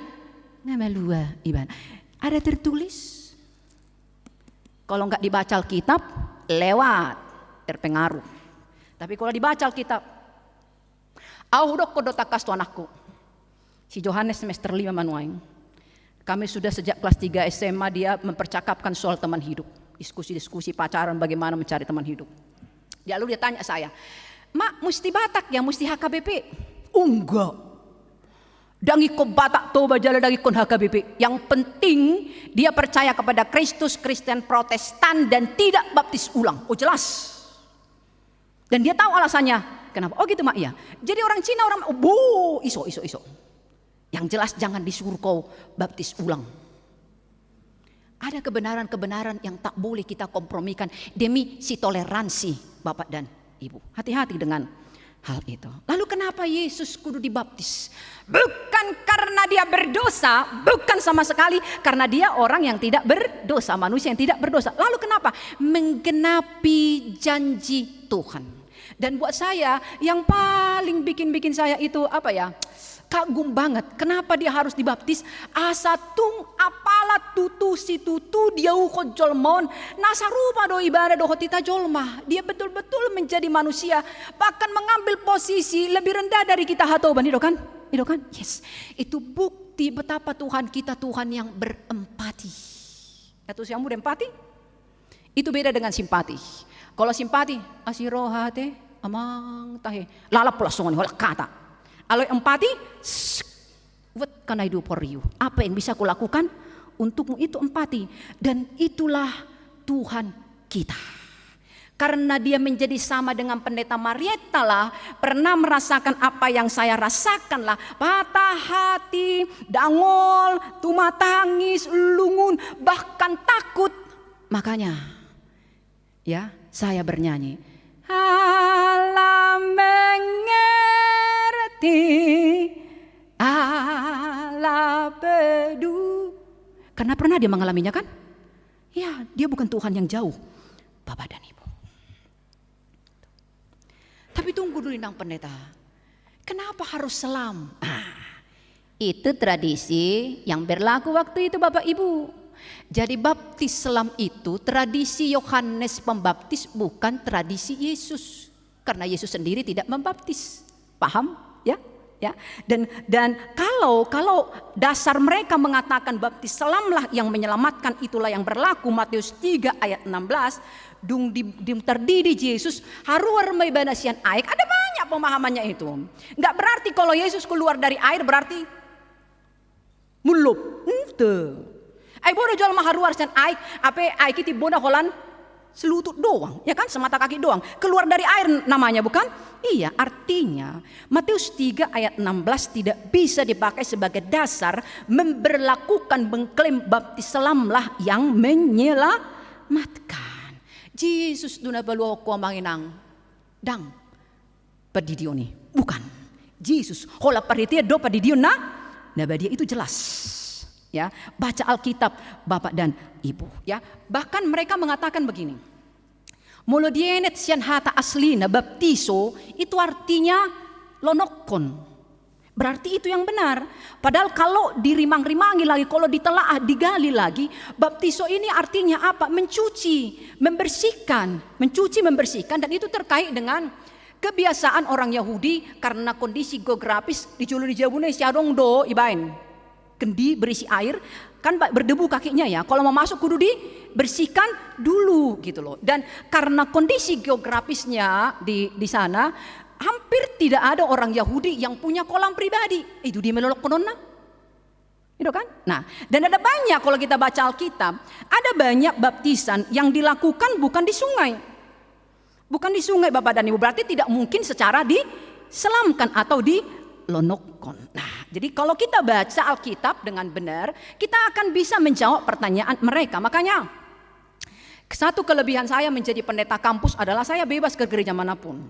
Na malua ibana. Ada tertulis? Kalau nggak dibaca Alkitab, lewat, terpengaruh. Tapi kalau dibaca Alkitab, au hudokkon do tangkas tu anakku, Si Johannes semester lima ma nuaeng. Kami sudah sejak kelas tiga S M A dia mempercakapkan soal teman hidup. Diskusi-diskusi pacaran, bagaimana mencari teman hidup. Dia lalu dia tanya saya, "Mak, musti Batak ya, musti H K B P?" "Enggak. Dang ingkon Batak Toba jala dang ingkon H K B P. Yang penting dia percaya kepada Kristus, Kristen Protestan, dan tidak baptis ulang." Oh, jelas. Dan dia tahu alasannya. Kenapa? "Oh gitu, Mak, iya." Jadi orang Cina, orang, oh, bo, iso, iso, iso. Yang jelas jangan disuruh kau baptis ulang. Ada kebenaran-kebenaran yang tak boleh kita kompromikan demi si toleransi Bapak dan Ibu. Hati-hati dengan hal itu. Lalu kenapa Yesus kudu dibaptis? Bukan karena dia berdosa, bukan sama sekali, karena dia orang yang tidak berdosa, manusia yang tidak berdosa. Lalu kenapa? Menggenapi janji Tuhan. Dan buat saya, yang paling bikin-bikin saya itu apa ya? Kagum banget. Kenapa dia harus dibaptis? Asa tung apala tutu situtu dialuhon jolma on, na sarupa do ibana dohot hita jolma. Dia betul-betul menjadi manusia, bahkan mengambil posisi lebih rendah dari kita, ha Toba, i do kan? I do kan? Yes. Itu bukti betapa Tuhan kita Tuhan yang berempati. Atau siamu empati? Itu beda dengan simpati. Kalau simpati, "Asi roha te, amang tahe." Lalap pola songon i, holan hata. Kalau empati, "What can I do for you? Apa yang bisa kulakukan untukmu?" Itu empati. Dan itulah Tuhan kita. Karena dia menjadi sama dengan Pendeta Marietta lah, pernah merasakan apa yang saya rasakan lah, patah hati, dangol, tumatangis, lungun, bahkan takut. Makanya, ya, saya bernyanyi, "Allah mengerti, Allah peduli." Karena pernah dia mengalaminya, kan? Ya, dia bukan Tuhan yang jauh, Bapak dan Ibu. Tapi tunggu dulu, Inang Pendeta. Kenapa harus selam? Ah, itu tradisi yang berlaku waktu itu, Bapak Ibu. Jadi baptis selam itu tradisi Yohanes Pembaptis, bukan tradisi Yesus. Karena Yesus sendiri tidak membaptis. Paham? Ya? Ya. Dan, dan kalau, kalau dasar mereka mengatakan baptis selamlah yang menyelamatkan, itulah yang berlaku, Matius tiga ayat enam belas, dung di, dung tardidi Jesus, haruar ma ibana sian aek, ada banyak pemahamannya itu. Nggak berarti kalau Yesus keluar dari air berarti mullup. Ente. Ai boi do jolma haruar sian aek, ape aek i timbona holan selutut doang, ya kan, semata kaki doang. Keluar dari air namanya, bukan? Iya, artinya Matius tiga ayat enam belas tidak bisa dipakai sebagai dasar memberlakukan, mengklaim baptis selamlah yang menyelamatkan. Jesus do na paluahon ho, Amang Inang. Dang. Pandidion i. Bukan. Jesus. Holan parhitean do pandidion na, na badia, itu jelas. Ya, baca Alkitab, Bapak dan Ibu. Ya, bahkan mereka mengatakan begini. Molo dienet sian hata aslina baptizo, itu artinya lonokkon. Berarti itu yang benar. Padahal kalau dirimang-rimangi lagi, kalau ditelaah, digali lagi, baptizo ini artinya apa? Mencuci, membersihkan. Mencuci, membersihkan, dan itu terkait dengan kebiasaan orang Yahudi karena kondisi geografis di jolo ni jabuna i, isi adong do ibaen kendi berisi air, kan ba-, berdebu kakinya ya. Kalau mau masuk kudu dibersihkan dulu gitu loh. Dan karena kondisi geografisnya di, di sana, hampir tidak ada orang Yahudi yang punya kolam pribadi. Itu dia melolok kononna. Gitu kan? Nah, dan ada banyak, kalau kita baca Alkitab, ada banyak baptisan yang dilakukan bukan di sungai. Bukan di sungai, Bapak dan Ibu, berarti tidak mungkin secara diselamkan atau dilonokkon. Nah, jadi kalau kita baca Alkitab dengan benar, kita akan bisa menjawab pertanyaan mereka. Makanya, satu kelebihan saya menjadi pendeta kampus adalah saya bebas ke gereja manapun.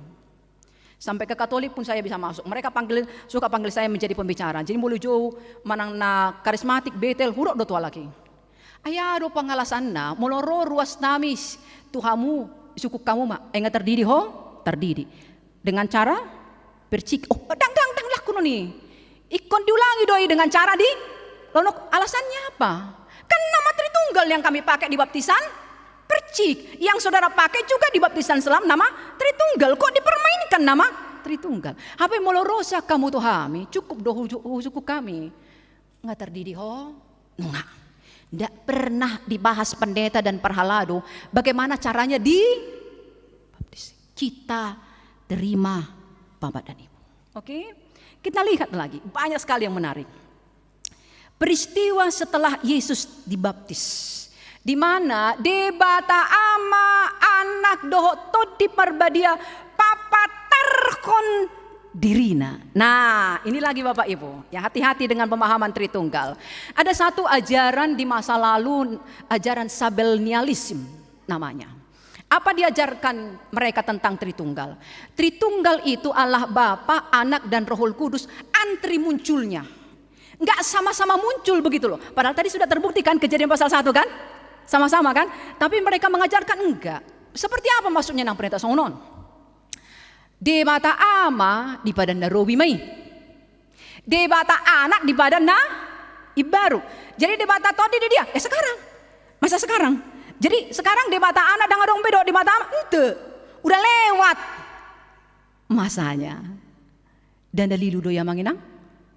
Sampai ke Katolik pun saya bisa masuk. Mereka panggil, suka panggil saya menjadi pembicara. Jadi molo jou manang na karismatik, Betel, hurok do tu halak i. Ai aha do pangalasanna, molo ro ruas nami tu hamu, sungkun hamu ma, ai nga tardidi ho? Tardidi. Dengan cara percik. Oh, dang, dang, dang, laku noni. Ingkon diulangi do i dengan cara dilonok. Alasannya apa? Kan nama Tritunggal yang kami pakai di baptisan percik. Yang saudara pakai juga di baptisan selam, nama Tritunggal. Kok dipermainkan nama Tritunggal. Hape molo ro sian hamu tu hami, cukup do huju-, husungkun hami. Nga tardidi ho, nunga. Ndak pernah dibahas pendeta dan parhalado bagaimana caranya di baptis. Kita terima Bapa dan Ibu. Oke? Kita lihat lagi, banyak sekali yang menarik. Peristiwa setelah Yesus dibaptis, di mana Debata Ama, Anak dohot Tondi Parbadia papatarhon dirina. Nah, ini lagi Bapak Ibu, ya, hati-hati dengan pemahaman Tritunggal. Ada satu ajaran di masa lalu, ajaran Sabellianism namanya. Apa diajarkan mereka tentang Tritunggal? Tritunggal itu Allah Bapa, Anak, dan Roh Kudus antri munculnya. Nggak sama-sama muncul begitu loh. Padahal tadi sudah terbuktikan Kejadian pasal satu kan? Sama-sama kan? Tapi mereka mengajarkan enggak. Seperti apa maksudnya nang pendeta songon on? Debata Ama di padan na robi ma i. Debata Anak di padan na imbaru. Jadi Debata Tondi di dia, eh sekarang. Masa sekarang? Jadi sekarang Debata Anak ndang adong be do Debata Ama? Ente. Udah lewat masanya. Dan dalilu do ia manginang?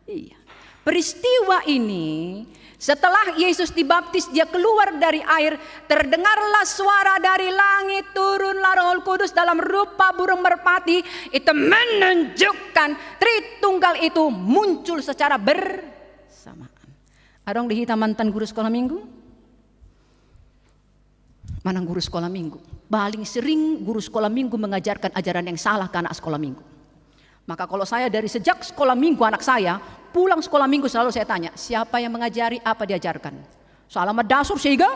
Iya. Peristiwa ini, setelah Yesus dibaptis, dia keluar dari air, terdengarlah suara dari langit, turunlah Roh Kudus dalam rupa burung merpati, itu menunjukkan Tritunggal itu muncul secara bersamaan. Adong di hita mantan guru sekolah minggu? Manang guru sekolah minggu. Paling sering guru sekolah minggu mengajarkan ajaran yang salah ke anak sekolah minggu. Maka kalau saya dari sejak sekolah minggu anak saya, pulang sekolah minggu selalu saya tanya, siapa yang mengajari, apa diajarkan? Salah madasur sehingga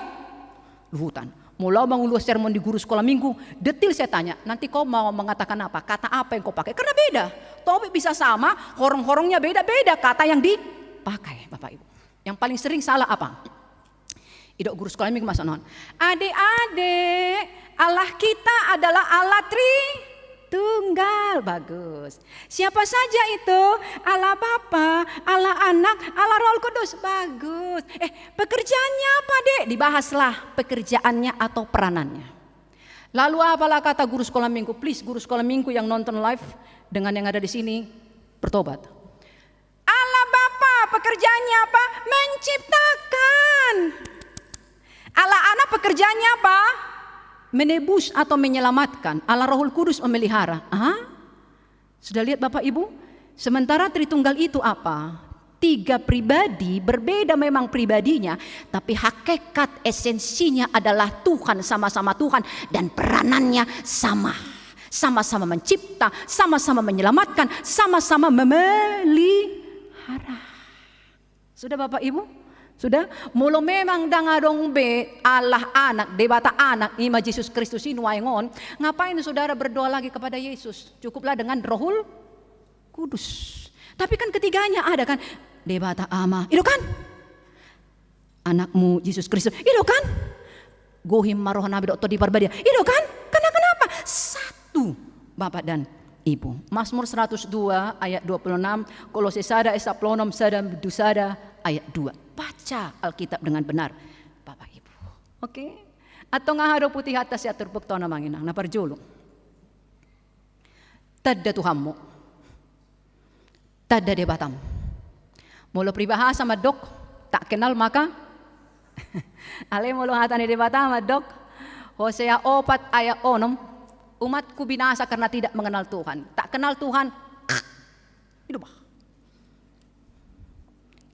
luhutan. Molo mangolu sermon di guru sekolah minggu, detil saya tanya, nanti kau mau mengatakan apa? Kata apa yang kau pakai? Karena beda. Topik bisa sama, horong-horongnya beda-beda kata yang dipakai, Bapak Ibu. Yang paling sering salah apa? Idok guru sekolah minggu ma songon on. Adik-adik, Allah kita adalah Allah Tritunggal. Bagus. Siapa saja itu? Allah Bapa, Allah Anak, Allah Roh Kudus. Bagus. Eh, pekerjaannya apa, Dek? Dibahaslah pekerjaannya atau peranannya. Lalu apalah kata guru sekolah minggu? Please, guru sekolah minggu yang nonton live, dengan yang ada di sini, bertobat. Allah Bapa pekerjaannya apa? Menciptakan. Allah Anak pekerjaannya apa? Menebus atau menyelamatkan. Allah Roh Kudus memelihara. Ah? Sudah lihat Bapak Ibu? Sementara Tritunggal itu apa? Tiga pribadi, berbeda memang pribadinya, tapi hakikat esensinya adalah Tuhan, sama-sama Tuhan, dan peranannya sama. Sama-sama mencipta, sama-sama menyelamatkan, sama-sama memelihara. Sudah Bapak Ibu? Sudah? Molo memang ndang adong be Allah Anak, Debata Anak, ima Jesus Kristus i nuaeng on, ngapain saudara berdoa lagi kepada Yesus? Cukuplah dengan Roh Kudus. Tapi kan ketiganya ada kan? Debata Ama. I do kan? Anakmu Jesus Kristus. I do kan? Gohim ma rohana be dohot Tondi Parbadia. I do kan? Karena kenapa? Satu Bapa dan Ibu. Mazmur seratus dua ayat dua puluh enam, Kolose sada ayat sapuluh onom, sada bindu sada ayat dua. Baca Alkitab dengan benar, Bapak Ibu. Oke? Antong aha do putihonta sian turpukta on amang inang? Na parjolo, tanda Tuhanmu. Tanda Debatam. Molo peribahasa mandok, tak kenal maka. Alai molo hata ni Debata mandok, Hosea opat ayat onom, umatku binasa karena tidak mengenal Tuhan. Tak kenal Tuhan. I do bah.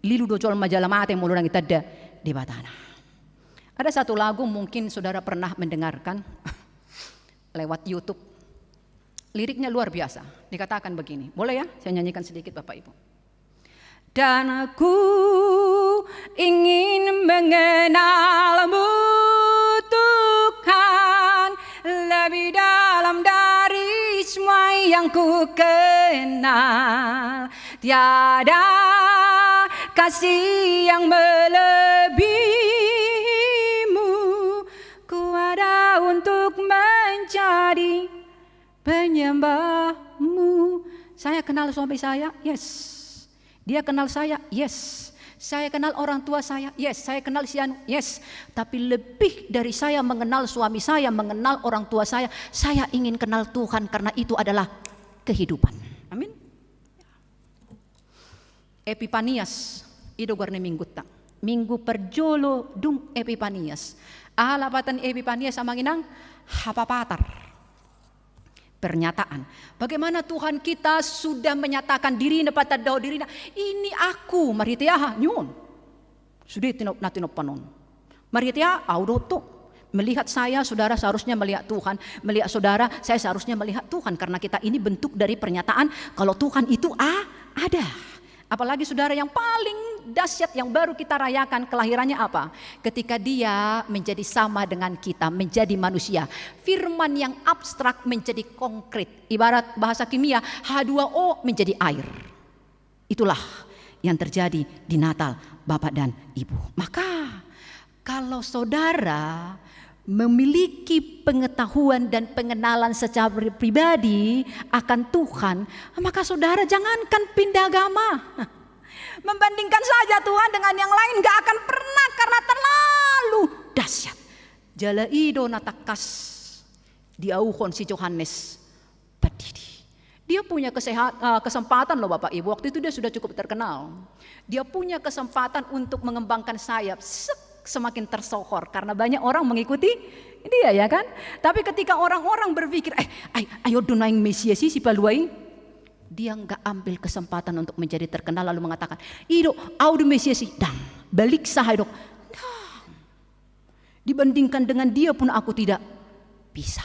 Lilu do jolma jala mate molo ndang itanda Debatana. Ada satu lagu mungkin saudara pernah mendengarkan lewat YouTube. Liriknya luar biasa. Dikatakan begini. Boleh ya, saya nyanyikan sedikit Bapak Ibu. Dan aku ingin mengenal-Mu, Tuhan, lebih dalam dari semua yang ku kenal. Tiada kasih yang melebihi-Mu. Ku ada untuk menjadi penyembah-Mu. Saya kenal suami saya? Yes. Dia kenal saya? Yes. Saya kenal orang tua saya? Yes. Saya kenal si anu? Yes. Tapi lebih dari saya mengenal suami saya, mengenal orang tua saya, saya ingin kenal Tuhan karena itu adalah kehidupan. Epipanias, i do goar ni minggunta. Minggu parjolo dung Epipanias. Aha lapatan Epipanias, amang inang? Hapapatar. Pernyataan. Bagaimana Tuhan kita sudah menyatakan diriNa, patandahon diriNa, "Ini Aku," marhite aha? Nion. Sude tino-, na tinompa on. Marhite aha? Au do tu. Melihat saya, saudara seharusnya melihat Tuhan. Melihat saudara, saya seharusnya melihat Tuhan. Karena kita ini bentuk dari pernyataan kalau Tuhan itu a-, ada. Apalagi saudara, yang paling dahsyat yang baru kita rayakan kelahirannya apa? Ketika Dia menjadi sama dengan kita, menjadi manusia. Firman yang abstrak menjadi konkret. Ibarat bahasa kimia, H dua O menjadi air. Itulah yang terjadi di Natal, Bapak dan Ibu. Maka, kalau saudara memiliki pengetahuan dan pengenalan secara pri-, pribadi akan Tuhan, maka saudara jangankan pindah agama. Membandingkan saja Tuhan dengan yang lain, nggak akan pernah, karena terlalu dahsyat. Jala i do na tangkas diauhon si Johannes Pandidi. Dia punya kesehat-, eh, kesempatan loh Bapak Ibu, waktu itu dia sudah cukup terkenal. Dia punya kesempatan untuk mengembangkan sayap, sek, semakin tersohor karena banyak orang mengikuti dia, ya kan? Tapi ketika orang-orang berpikir, "Eh, ai, ai on do naeng Mesias i, si Palua i," dia nggak ambil kesempatan untuk menjadi terkenal lalu mengatakan, "I do, au do Mesias i." Ndang. Balik saha i, dok? Ndang. Dibandingkan dengan dia pun aku tidak bisa.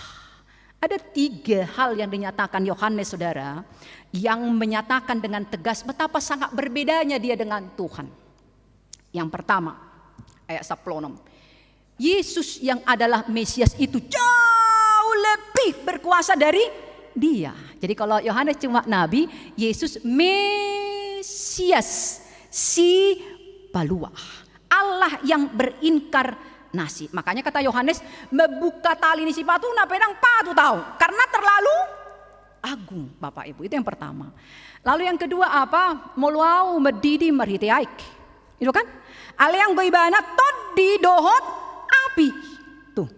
Ada tiga hal yang dinyatakan Yohanes, saudara, yang menyatakan dengan tegas betapa sangat berbedanya dia dengan Tuhan. Yang pertama, ayat sampulu onom. Yesus yang adalah Mesias itu jauh lebih berkuasa dari Dia. Jadi kalau Yohanes cuma nabi, Yesus Mesias, si Palua. Allah yang berinkarnasi. Makanya kata Yohanes, membuka tali ni sipatuna pe ndang patut au, karena terlalu agung, Bapak Ibu. Itu yang pertama. Lalu yang kedua apa? Molo au mandidi marhite aek. Itu kan? Alai anggo Ibana tondi dohot api. Tuh,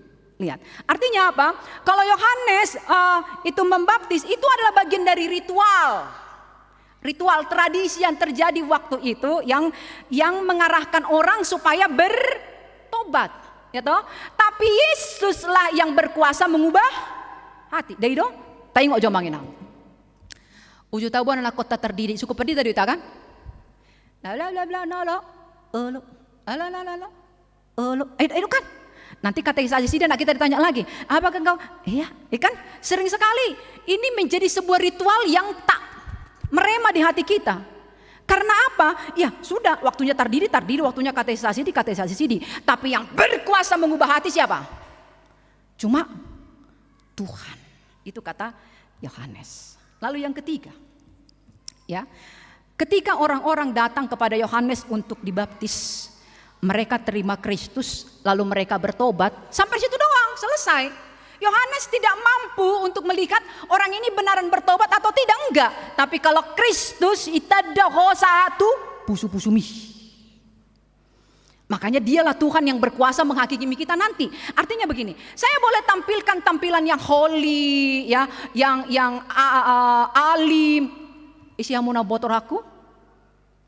lihat. Artinya apa? Kalau Yohanes, eh, itu membaptis, itu adalah bagian dari ritual. Ritual tradisi yang terjadi waktu itu yang, yang mengarahkan orang supaya bertobat, ya toh? Tapi Yesuslah yang berkuasa mengubah hati. Ndai do? Taingot jo, amang inang. Uju taboan anakkonta tardidi, sukup pandita do hita kan? Bla, bla, bla, bla, nolo, olo, ala, ala, ala, ala. Olo, ayo, ayo kan? Nanti katekisasi sida, anak kita ditanya lagi, "Apakah engkau?" Iya, ya kan? Sering sekali ini menjadi sebuah ritual yang tak merema di hati kita. Karena apa? Ya sudah, waktunya tardidi, tardidi, waktunya katekisasi, di katekisasi sidi. Tapi yang berkuasa mengubah hati siapa? Cuma Tuhan. Itu kata Yohanes. Lalu yang ketiga, ya, ketika orang-orang datang kepada Yohanes untuk dibaptis, mereka terima Kristus, lalu mereka bertobat. Sampai situ doang, selesai. Yohanes tidak mampu untuk melihat orang ini benaran bertobat atau tidak, enggak. Tapi kalau Kristus, itanda ho sahat tu pusu-pusumi. Makanya dialah Tuhan yang berkuasa menghakimi kita nanti. Artinya begini, saya boleh tampilkan tampilan yang holy, ya, yang, yang, a, a, a, alim. Ise hamu na boto rohangku?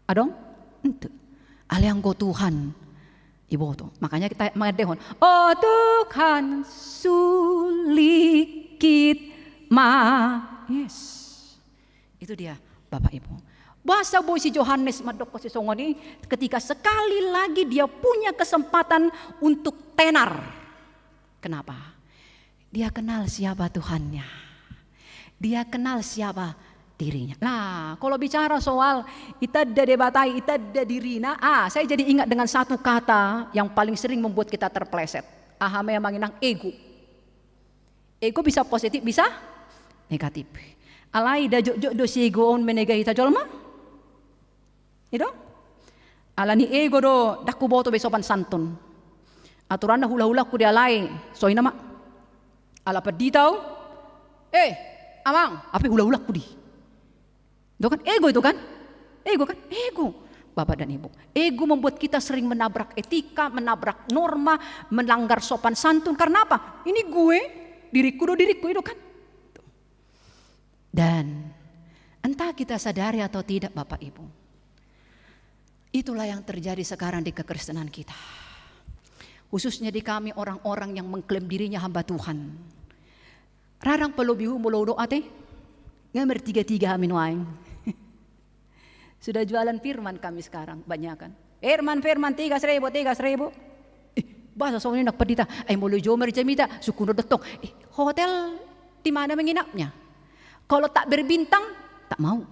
Adong? Ente. Alai anggo Tuhan iboto. Makanya kita mangandehon, "Oh Tuhan, sulikit ma." Yes. Itu dia, Bapak Ibu. Boasa boi si Johanes mandok sisongon i, ketika sekali lagi dia punya kesempatan untuk tenar. Kenapa? Dia kenal siapa Tuhannya. Dia kenal siapa dirinya. Nah, kalau bicara soal itanda Debata i, itanda dirina, ah, saya jadi ingat dengan satu kata yang paling sering membuat kita terpleset. Aha ma i, amang inang? Ego. Ego bisa positif, bisa negatif. Alai nda jotjot do si ego on menega hita jolma. I do? Ala ni ego do, ndang huboto be sopan santun. Aturanna hulahulangku dialai, songon i ma. Ala pandita au, "Eh, amang," hape hulahulangku di. Itu kan ego, itu kan? Ego kan? Ego. Bapak dan Ibu, ego membuat kita sering menabrak etika, menabrak norma, melanggar sopan santun. Karena apa? Ini gue, diriku do diriku, itu kan? Dan entah kita sadari atau tidak, Bapak Ibu, Itulah yang terjadi sekarang di kekristenan kita. Khususnya di kami orang-orang yang mengklaim dirinya hamba Tuhan. Rarang pe lobihu molo hudok ate? Nga martiga-tiga hami nuaeng. Sudah jualan firman kami sekarang, banyakan. Firman, firman, tiga seribu, tiga seribu. Ih, boasa songon i nang pandita? Ai molo i jo ma di jamita, sungkun do tong. Ih, hotel di mana menginapnya? Kalau tak berbintang, tak mau.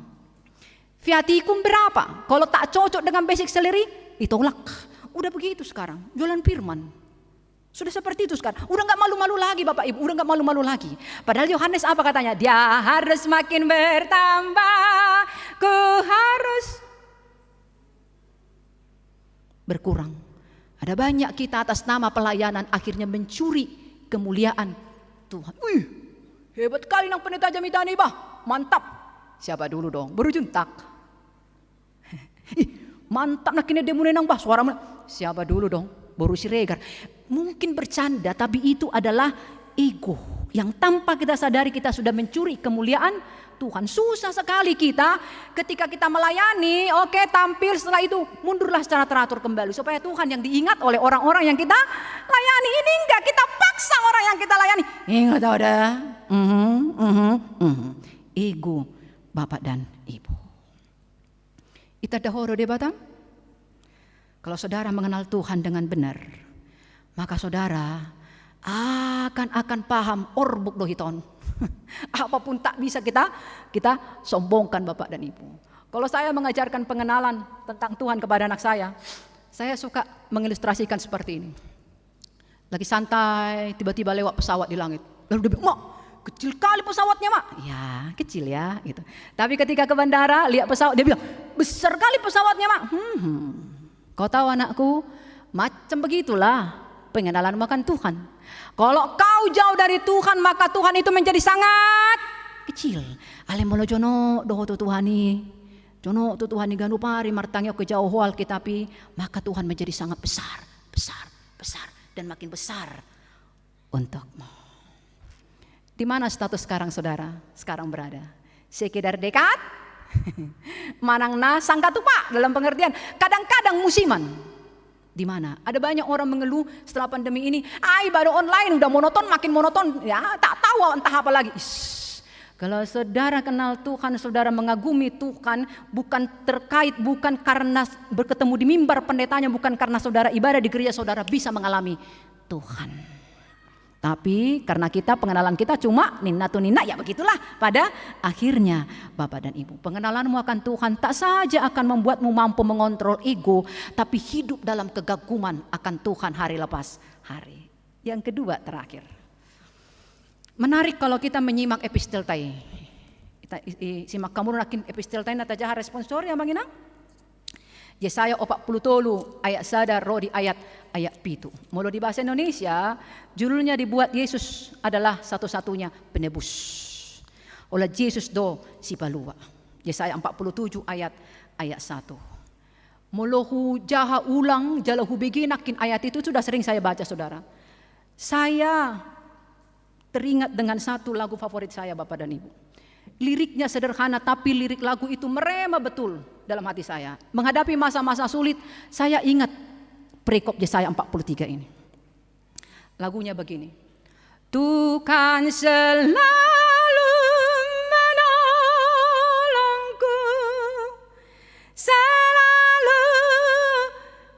Viaticum berapa? Kalau tak cocok dengan basic salary, ditolak. Udah begitu sekarang, jualan firman. Sudah seperti itu sekarang. Udah nggak malu-malu lagi, Bapak Ibu. Udah nggak malu-malu lagi. Padahal Yohanes apa katanya? Dia harus makin bertambah. Ku harus berkurang. Ada banyak kita atas nama pelayanan akhirnya mencuri kemuliaan Tuhan. Wih, hebat kali nang pendeta jamita ni, bah. Mantap. Siapa dulu dong? Baru juntak. Ih, mantap nangkin endemuna, nang bah, suara. Siapa dulu dong? Boru Siregar. Mungkin bercanda, tapi itu adalah ego yang tanpa kita sadari kita sudah mencuri kemuliaan Tuhan. Susah sekali kita ketika kita melayani, oke, tampil, setelah itu mundurlah secara teratur kembali supaya Tuhan yang diingat oleh orang-orang yang kita layani. Ini enggak, kita paksa orang yang kita layani. Ingat ada. Mhm, mhm, mhm. Ego Bapak dan Ibu. Itanda ho do Debata? Kalau saudara mengenal Tuhan dengan benar, maka saudara akan, akan paham orbuk do hita on. Apapun tak bisa kita, kita sombongkan, Bapak dan Ibu. Kalau saya mengajarkan pengenalan tentang Tuhan kepada anak saya, saya suka mengilustrasikan seperti ini. Lagi santai, tiba-tiba lewat pesawat di langit. Lalu dia bilang, "Mak, kecil kali pesawatnya, Mak." "Ya, kecil ya," gitu. Tapi ketika ke bandara, lihat pesawat, dia bilang, "Besar kali pesawatnya, Mak." Hmm, hmm. Kau tahu, anakku, macam begitulah pengenalanmu akan Tuhan. Kalau kau jauh dari Tuhan, maka Tuhan itu menjadi sangat kecil. Alai molo jonok do ho tu Tuhan i, jonok tu Tuhan i, ganup ari martangihon, jauh ho Alkitab i, maka Tuhan menjadi sangat besar, besar, besar, dan makin besar untukmu. Di mana status sekarang saudara sekarang berada? Sekedar dekat? Manang na sanggatupa, dalam pengertian kadang-kadang musiman. Di mana? Ada banyak orang mengeluh setelah pandemi ini, "Ai, baru online, udah monoton, makin monoton, ya, tak tahu entah apa lagi." Is, kalau saudara kenal Tuhan, saudara mengagumi Tuhan, bukan terkait, bukan karena berketemu di mimbar pendetanya, bukan karena saudara ibadah di gereja, saudara bisa mengalami Tuhan. Tapi karena kita, pengenalan kita cuma ninna tu ninna, ya begitulah pada akhirnya, Bapak dan Ibu. Pengenalanmu akan Tuhan tak saja akan membuatmu mampu mengontrol ego, tapi hidup dalam kegaguman akan Tuhan hari lepas hari. Yang kedua, terakhir. Menarik kalau kita menyimak epistelta i. Kita i, i, simak hamu nangkin epistelta i na tajaha responsori, Amang Inang. Jesaya opat pulu tolu ayat sada ro di ayat, ayat pitu. Molo di bahasa Indonesia, judulnya dibuat Yesus adalah satu-satunya penebus. Holan Jesus do sipalua. Jesaya empat puluh tujuh ayat, ayat satu. Molo hujaha ulang jala hubege nangkin ayat itu, sudah sering saya baca, saudara. Saya teringat dengan satu lagu favorit saya, Bapak dan Ibu. Liriknya sederhana, tapi lirik lagu itu merema betul dalam hati saya. Menghadapi masa-masa sulit, saya ingat perikop Jesaya empat puluh tiga ini. Lagunya begini. Tuhan selalu menolongku, selalu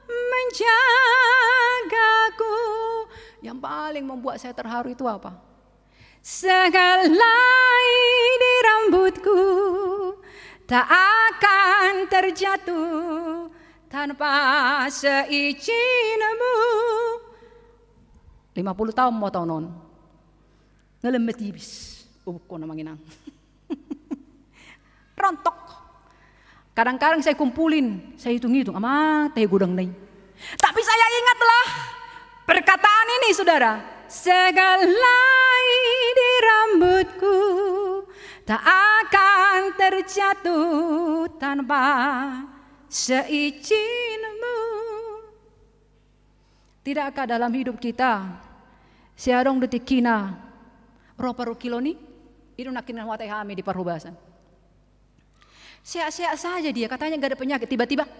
menjagaku. Yang paling membuat saya terharu itu apa? Sehelai di rambutku tak akan terjatuh tanpa seizinmu. Lima puluh tahun mau tahun on. Ngelem metibis. Ubuk kona manginang. Rontok. Kadang-kadang saya kumpulin, saya hitung-hitung, ama tahe godang nai. Tapi saya ingatlah perkataan ini, saudara. Sehelai di rambutku tak akan terjatuh tanpa seizinmu. Tidakkah dalam hidup kita, sai adong do tingkina ro parungkilon i? I do nangkin na huatai hami di parhobasan. Sehat-sehat saja dia, katanya nggak ada penyakit, tiba-tiba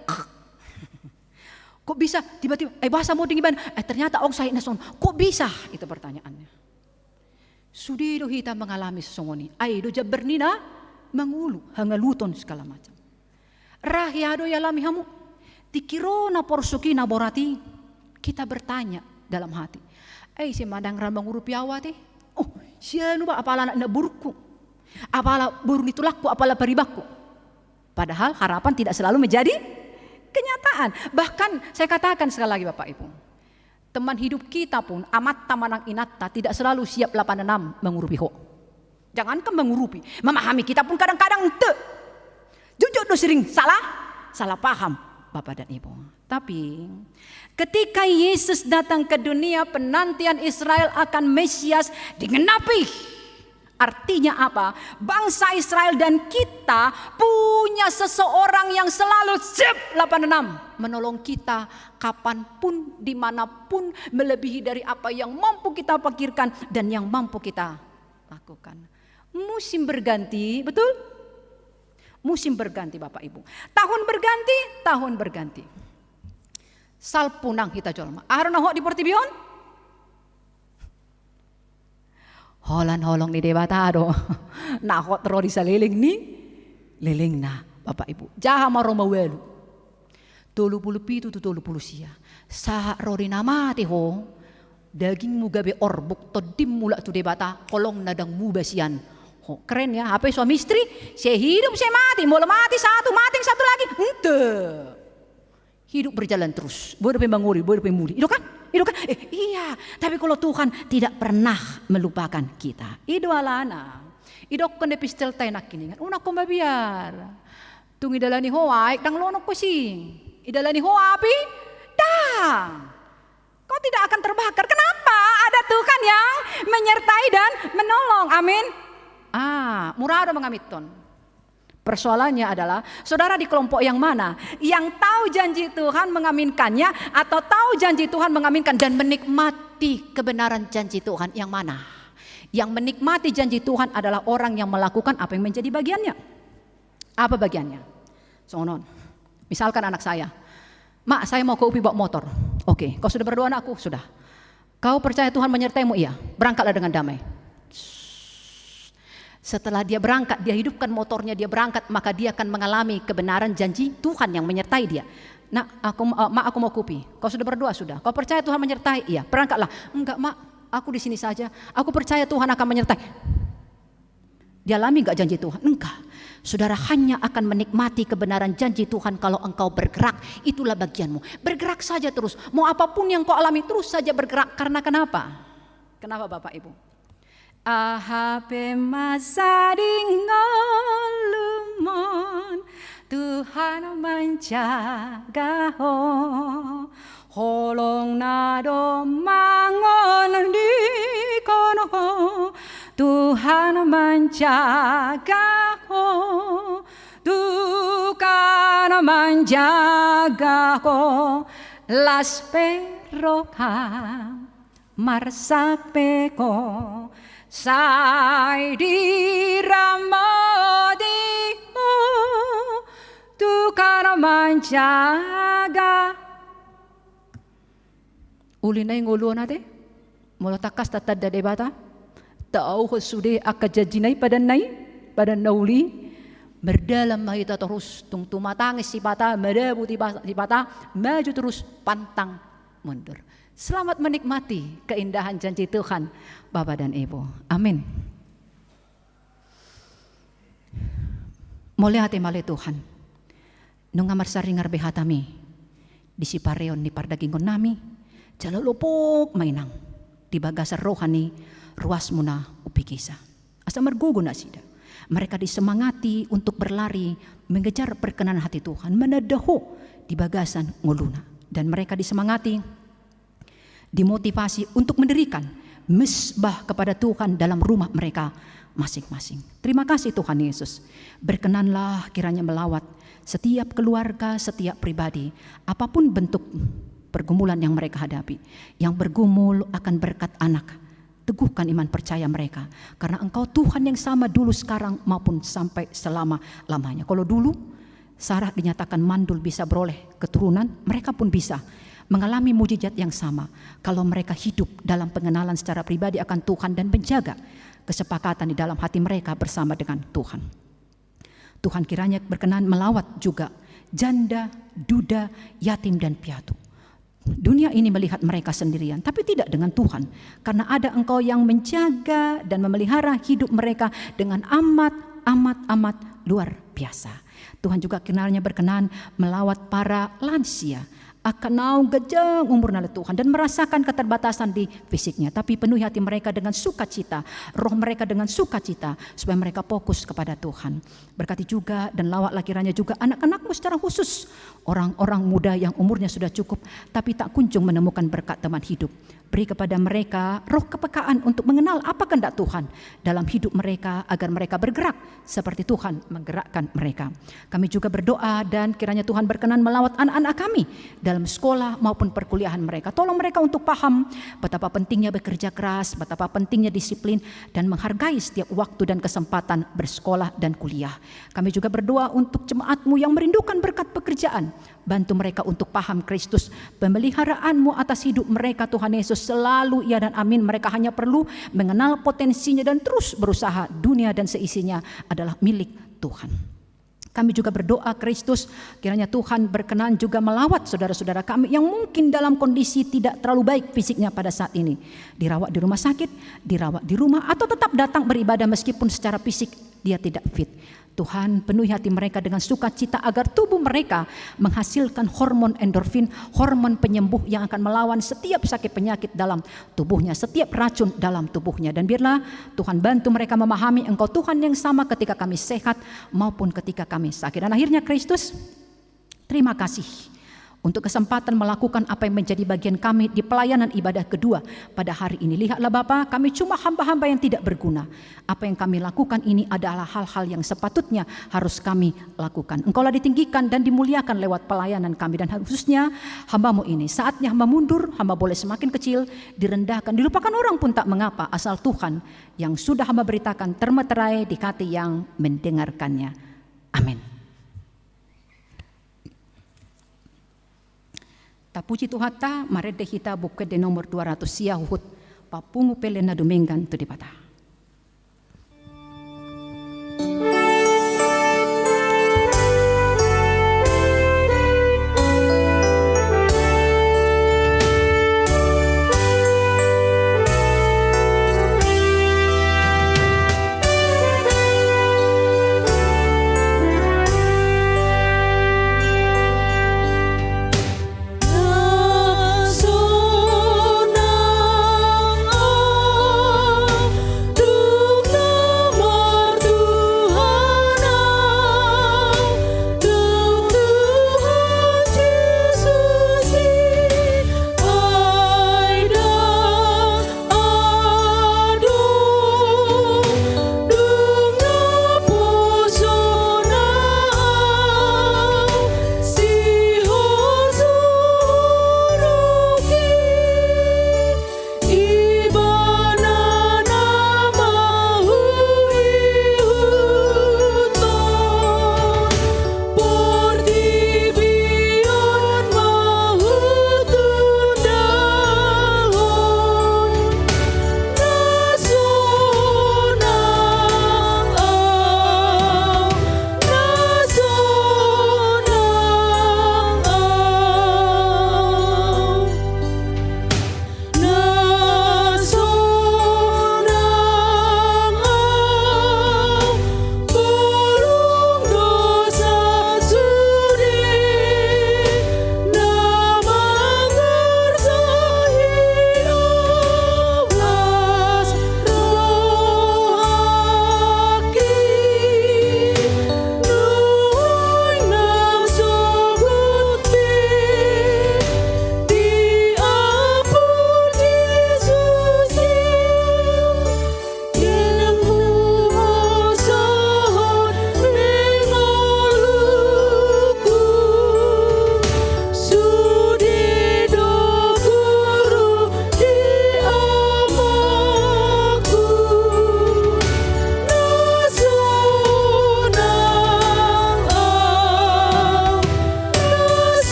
Kok bisa tiba-tiba, eh, boasa moding ibana, eh, ternyata ong sahit na songon. Kok bisa? Itu pertanyaannya. Sude do hita mangalami songon i. Ai do jambar ni na mangolu, hangaluton segala macam. Ra hea do ialami hamu? Tingki ro na porsuk i na borat i, kita bertanya dalam hati. Eh, ise ma ndang ra mangurupi au ate? Oh, sianu ba, apala anak na borungku. Apala boru ni tulangku, apala paribanku. Padahal harapan tidak selalu menjadi kenyataan. Bahkan saya katakan sekali lagi Bapak Ibu, teman hidup kita pun, amanta manang inanta, tidak selalu siap lapan enam mangurupi ho. Jangankan mangurupi, memahami kita pun kadang-kadang ente. Jujur do sering salah, salah paham Bapak dan Ibu. Tapi ketika Yesus datang ke dunia, penantian Israel akan Mesias digenapi. Artinya apa? Bangsa Israel dan kita punya seseorang yang selalu siap lapan enam menolong kita kapanpun, dimanapun, melebihi dari apa yang mampu kita pikirkan dan yang mampu kita lakukan. Musim berganti, betul? Musim berganti, Bapak Ibu. Tahun berganti, tahun berganti. Salpu nang hita jolma. Aha do na hot di portibi on? Holan holong ni Debata do na hot ro di saleleng ni lelengna, Bapak Ibu. Jaha ma ro maualu. Tolu pulu pitu tu tolu pulu sia. Sahat ro di na mate ho, dagingmu gabe orbuk, tondimmu mulak tu Debata, holong na ndang muba sian ho. Keren ya, hape suami istri, sehidup semati, molo mati satu, mati satu lagi. Ente. Hidup berjalan terus. Boi dope mangoli, boi dope muli. I do kan? I do kan? Eh, iya. Tapi kalau Tuhan tidak pernah melupakan kita. I do alana. Idokkon epistelta i nangkiningan. Unang ho mabiar. Tung idalani ho aek ndang lonong ho sing. Idalani ho api? Ndang. Kau tidak akan terbakar. Kenapa? Ada Tuhan yang menyertai dan menolong. Amin. Ah, mura do mangaminhon. Persoalannya adalah, saudara di kelompok yang mana? Yang tahu janji Tuhan mengaminkannya atau tahu janji Tuhan mengaminkan dan menikmati kebenaran janji Tuhan yang mana? Yang menikmati janji Tuhan adalah orang yang melakukan apa yang menjadi bagiannya. Apa bagiannya? Songon on. Misalkan anak saya, "Mak, saya mau ke U P I bawa motor." "Oke, kau sudah berdoa, anakku?" "Sudah." "Kau percaya Tuhan menyertaimu?" "Iya." "Berangkatlah dengan damai." Setelah dia berangkat, dia hidupkan motornya, dia berangkat, maka dia akan mengalami kebenaran janji Tuhan yang menyertai dia. "Nak, aku, eh, Mak, aku mau ke U P I." "Kau sudah berdoa?" "Sudah." "Kau percaya Tuhan menyertai?" "Iya." "Berangkatlah." "Enggak, Mak, aku di sini saja. Aku percaya Tuhan akan menyertai." Dialami nggak janji Tuhan? Enggak. Saudara hanya akan menikmati kebenaran janji Tuhan kalau engkau bergerak. Itulah bagianmu. Bergerak saja terus. Mau apapun yang kau alami, terus saja bergerak. Karena kenapa? Kenapa, Bapak Ibu? Aha pe manjadi ngolumon, Tuhan manjaga ho. Holong na do mangondihon ho, Tuhan manjaga ho, Tuhan manjaga ho, las pe roham, marsak pe ho, sai diramoti ho, Tuhan manjaga. Uli na i ngolu on ate, molo tangkas tatanda Debata, taauhon sude angka janjina i, padanna i, padan na uli, mardalan ma hita torus, tung tumatangis sipata, madabut sipata, maju torus, pantang mundur. Selamat menikmati keindahan janji Tuhan, Bapa dan Ibu. Amin. Mauliate ma ale Tuhan. Nunga marsaringar be hatami di sipareon ni pardagingon nami, jala lopok ma inang di bagasan roha ni ruasmuna umpikisa. Asa margogo nasida. Mereka disemangati untuk berlari mengejar perkenan hati Tuhan, mananda ho di bagasan ngoluna. Dan mereka disemangati, dimotivasi untuk mendirikan mezbah kepada Tuhan dalam rumah mereka masing-masing. Terima kasih Tuhan Yesus. Berkenanlah kiranya melawat setiap keluarga, setiap pribadi, apapun bentuk pergumulan yang mereka hadapi. Yang bergumul akan berkat anak, teguhkan iman percaya mereka. Karena Engkau Tuhan yang sama dulu, sekarang, maupun sampai selama-lamanya. Kalau dulu, Sarah dinyatakan mandul bisa beroleh keturunan, mereka pun bisa mengalami mujizat yang sama kalau mereka hidup dalam pengenalan secara pribadi akan Tuhan dan menjaga kesepakatan di dalam hati mereka bersama dengan Tuhan. Tuhan kiranya berkenan melawat juga janda, duda, yatim, dan piatu. Dunia ini melihat mereka sendirian, tapi tidak dengan Tuhan, karena ada Engkau yang menjaga dan memelihara hidup mereka dengan amat, amat, amat luar biasa. Tuhan juga kiranya berkenan melawat para lansia, angka naung ganjang umurna, ale Tuhan, dan merasakan keterbatasan di fisiknya, tapi penuhi hati mereka dengan sukacita, roh mereka dengan sukacita, supaya mereka fokus kepada Tuhan. Berkati juga dan lawatlah kiranya juga anak-anak-Mu secara khusus, orang-orang muda yang umurnya sudah cukup tapi tak kunjung menemukan berkat teman hidup. Beri kepada mereka roh kepekaan untuk mengenal apa kehendak Tuhan dalam hidup mereka, agar mereka bergerak seperti Tuhan menggerakkan mereka. Kami juga berdoa dan kiranya Tuhan berkenan melawat anak-anak kami dalam sekolah maupun perkuliahan mereka. Tolong mereka untuk paham betapa pentingnya bekerja keras, betapa pentingnya disiplin, dan menghargai setiap waktu dan kesempatan bersekolah dan kuliah. Kami juga berdoa untuk jemaat-Mu yang merindukan berkat pekerjaan. Bantu mereka untuk paham Kristus, pemeliharaan-Mu atas hidup mereka, Tuhan Yesus, selalu ya dan amin. Mereka hanya perlu mengenal potensinya dan terus berusaha. Dunia dan seisinya adalah milik Tuhan. Kami juga berdoa, Kristus, kiranya Tuhan berkenan juga melawat saudara-saudara kami yang mungkin dalam kondisi tidak terlalu baik fisiknya pada saat ini. Dirawat di rumah sakit, dirawat di rumah, atau tetap datang beribadah meskipun secara fisik dia tidak fit. Tuhan, penuhi hati mereka dengan sukacita agar tubuh mereka menghasilkan hormon endorfin, hormon penyembuh yang akan melawan setiap sakit penyakit dalam tubuhnya, setiap racun dalam tubuhnya. Dan biarlah Tuhan bantu mereka memahami Engkau Tuhan yang sama ketika kami sehat maupun ketika kami sakit. Dan akhirnya, Kristus, terima kasih untuk kesempatan melakukan apa yang menjadi bagian kami di pelayanan ibadah kedua pada hari ini. Lihatlah Bapa, kami cuma hamba-hamba yang tidak berguna. Apa yang kami lakukan ini adalah hal-hal yang sepatutnya harus kami lakukan. Engkaulah ditinggikan dan dimuliakan lewat pelayanan kami dan khususnya hamba-Mu ini. Saatnya hamba mundur, hamba boleh semakin kecil, direndahkan, dilupakan orang pun tak mengapa, asal Tuhan yang sudah hamba beritakan termeterai di hati yang mendengarkannya. Amin. Tapuji Tuhanta, marende hita Buku Ende nomor dua ratus sia huhut papungu pele na dumenggan tu Debata.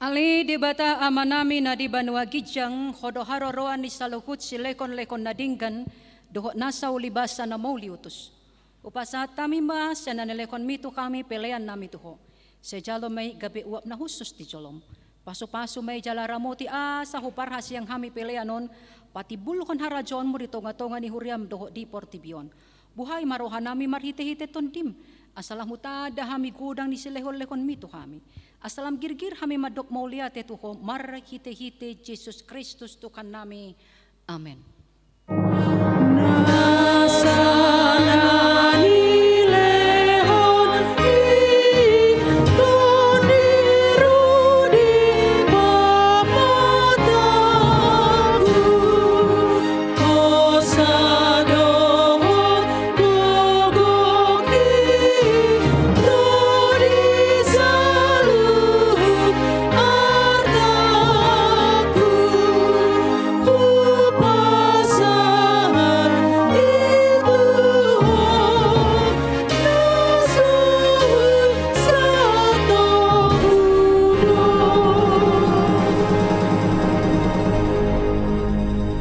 Ale Debata Amanami na di banua ginjang, Ho do haroroan ni saluhut silehonlehon na denggan dohot nasa ulibasa na mauliutus. Hupasahat hami ma sian na nilehonmi tu hami peleannami tu Ho. Sai jalo ma i gabe uap na hushus di jolom. Pasupasu ma i jala ramoti asa huparhasiang hami pelean on, patimbulhon harajaonmu di tongatonga ni huriam dohot di portibi on. Buhai ma rohanami marhitehite Tondim, asa lam hutanda hami godang ni silehonlehonmi tu hami. Asa lam girgir hami mandok mauliate tu Ho marhitehite Jesus Kristus Tuhannami. Amen.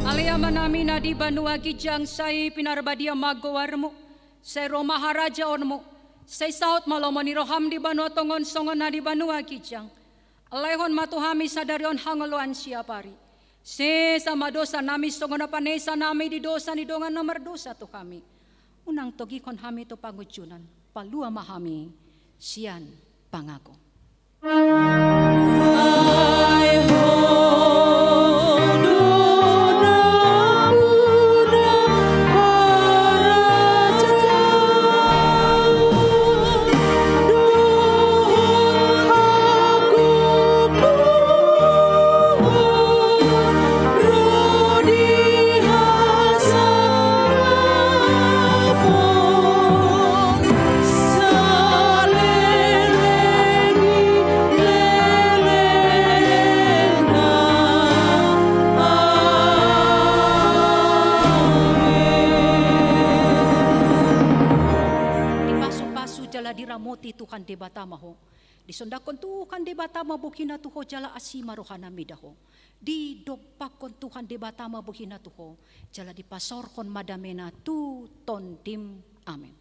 Ale Amanami na di banua ginjang, sai pinarbadia ma goarmu, sai ro ma harajaonmu, sai saut ma lomo ni roham di banua tonga on songon na di banua ginjang. Lehon ma tu hami sadari on hangoluan siapari. Sesa ma dosanami songon na panesanami di dosa ni dongan na mardosa tu hami. Unang togihon hami tu pangunjunan, palua ma hami sian pangago. Dipasupasu jala diramoti Tuhan Debata ma ho. Disondangkon Tuhan Debata ma bohina tu ho jala asi ma rohana mida ho. Didompakkon Tuhan Debata ma bohina tu ho jala dipasaorhon ma damena tu tondim. Amen.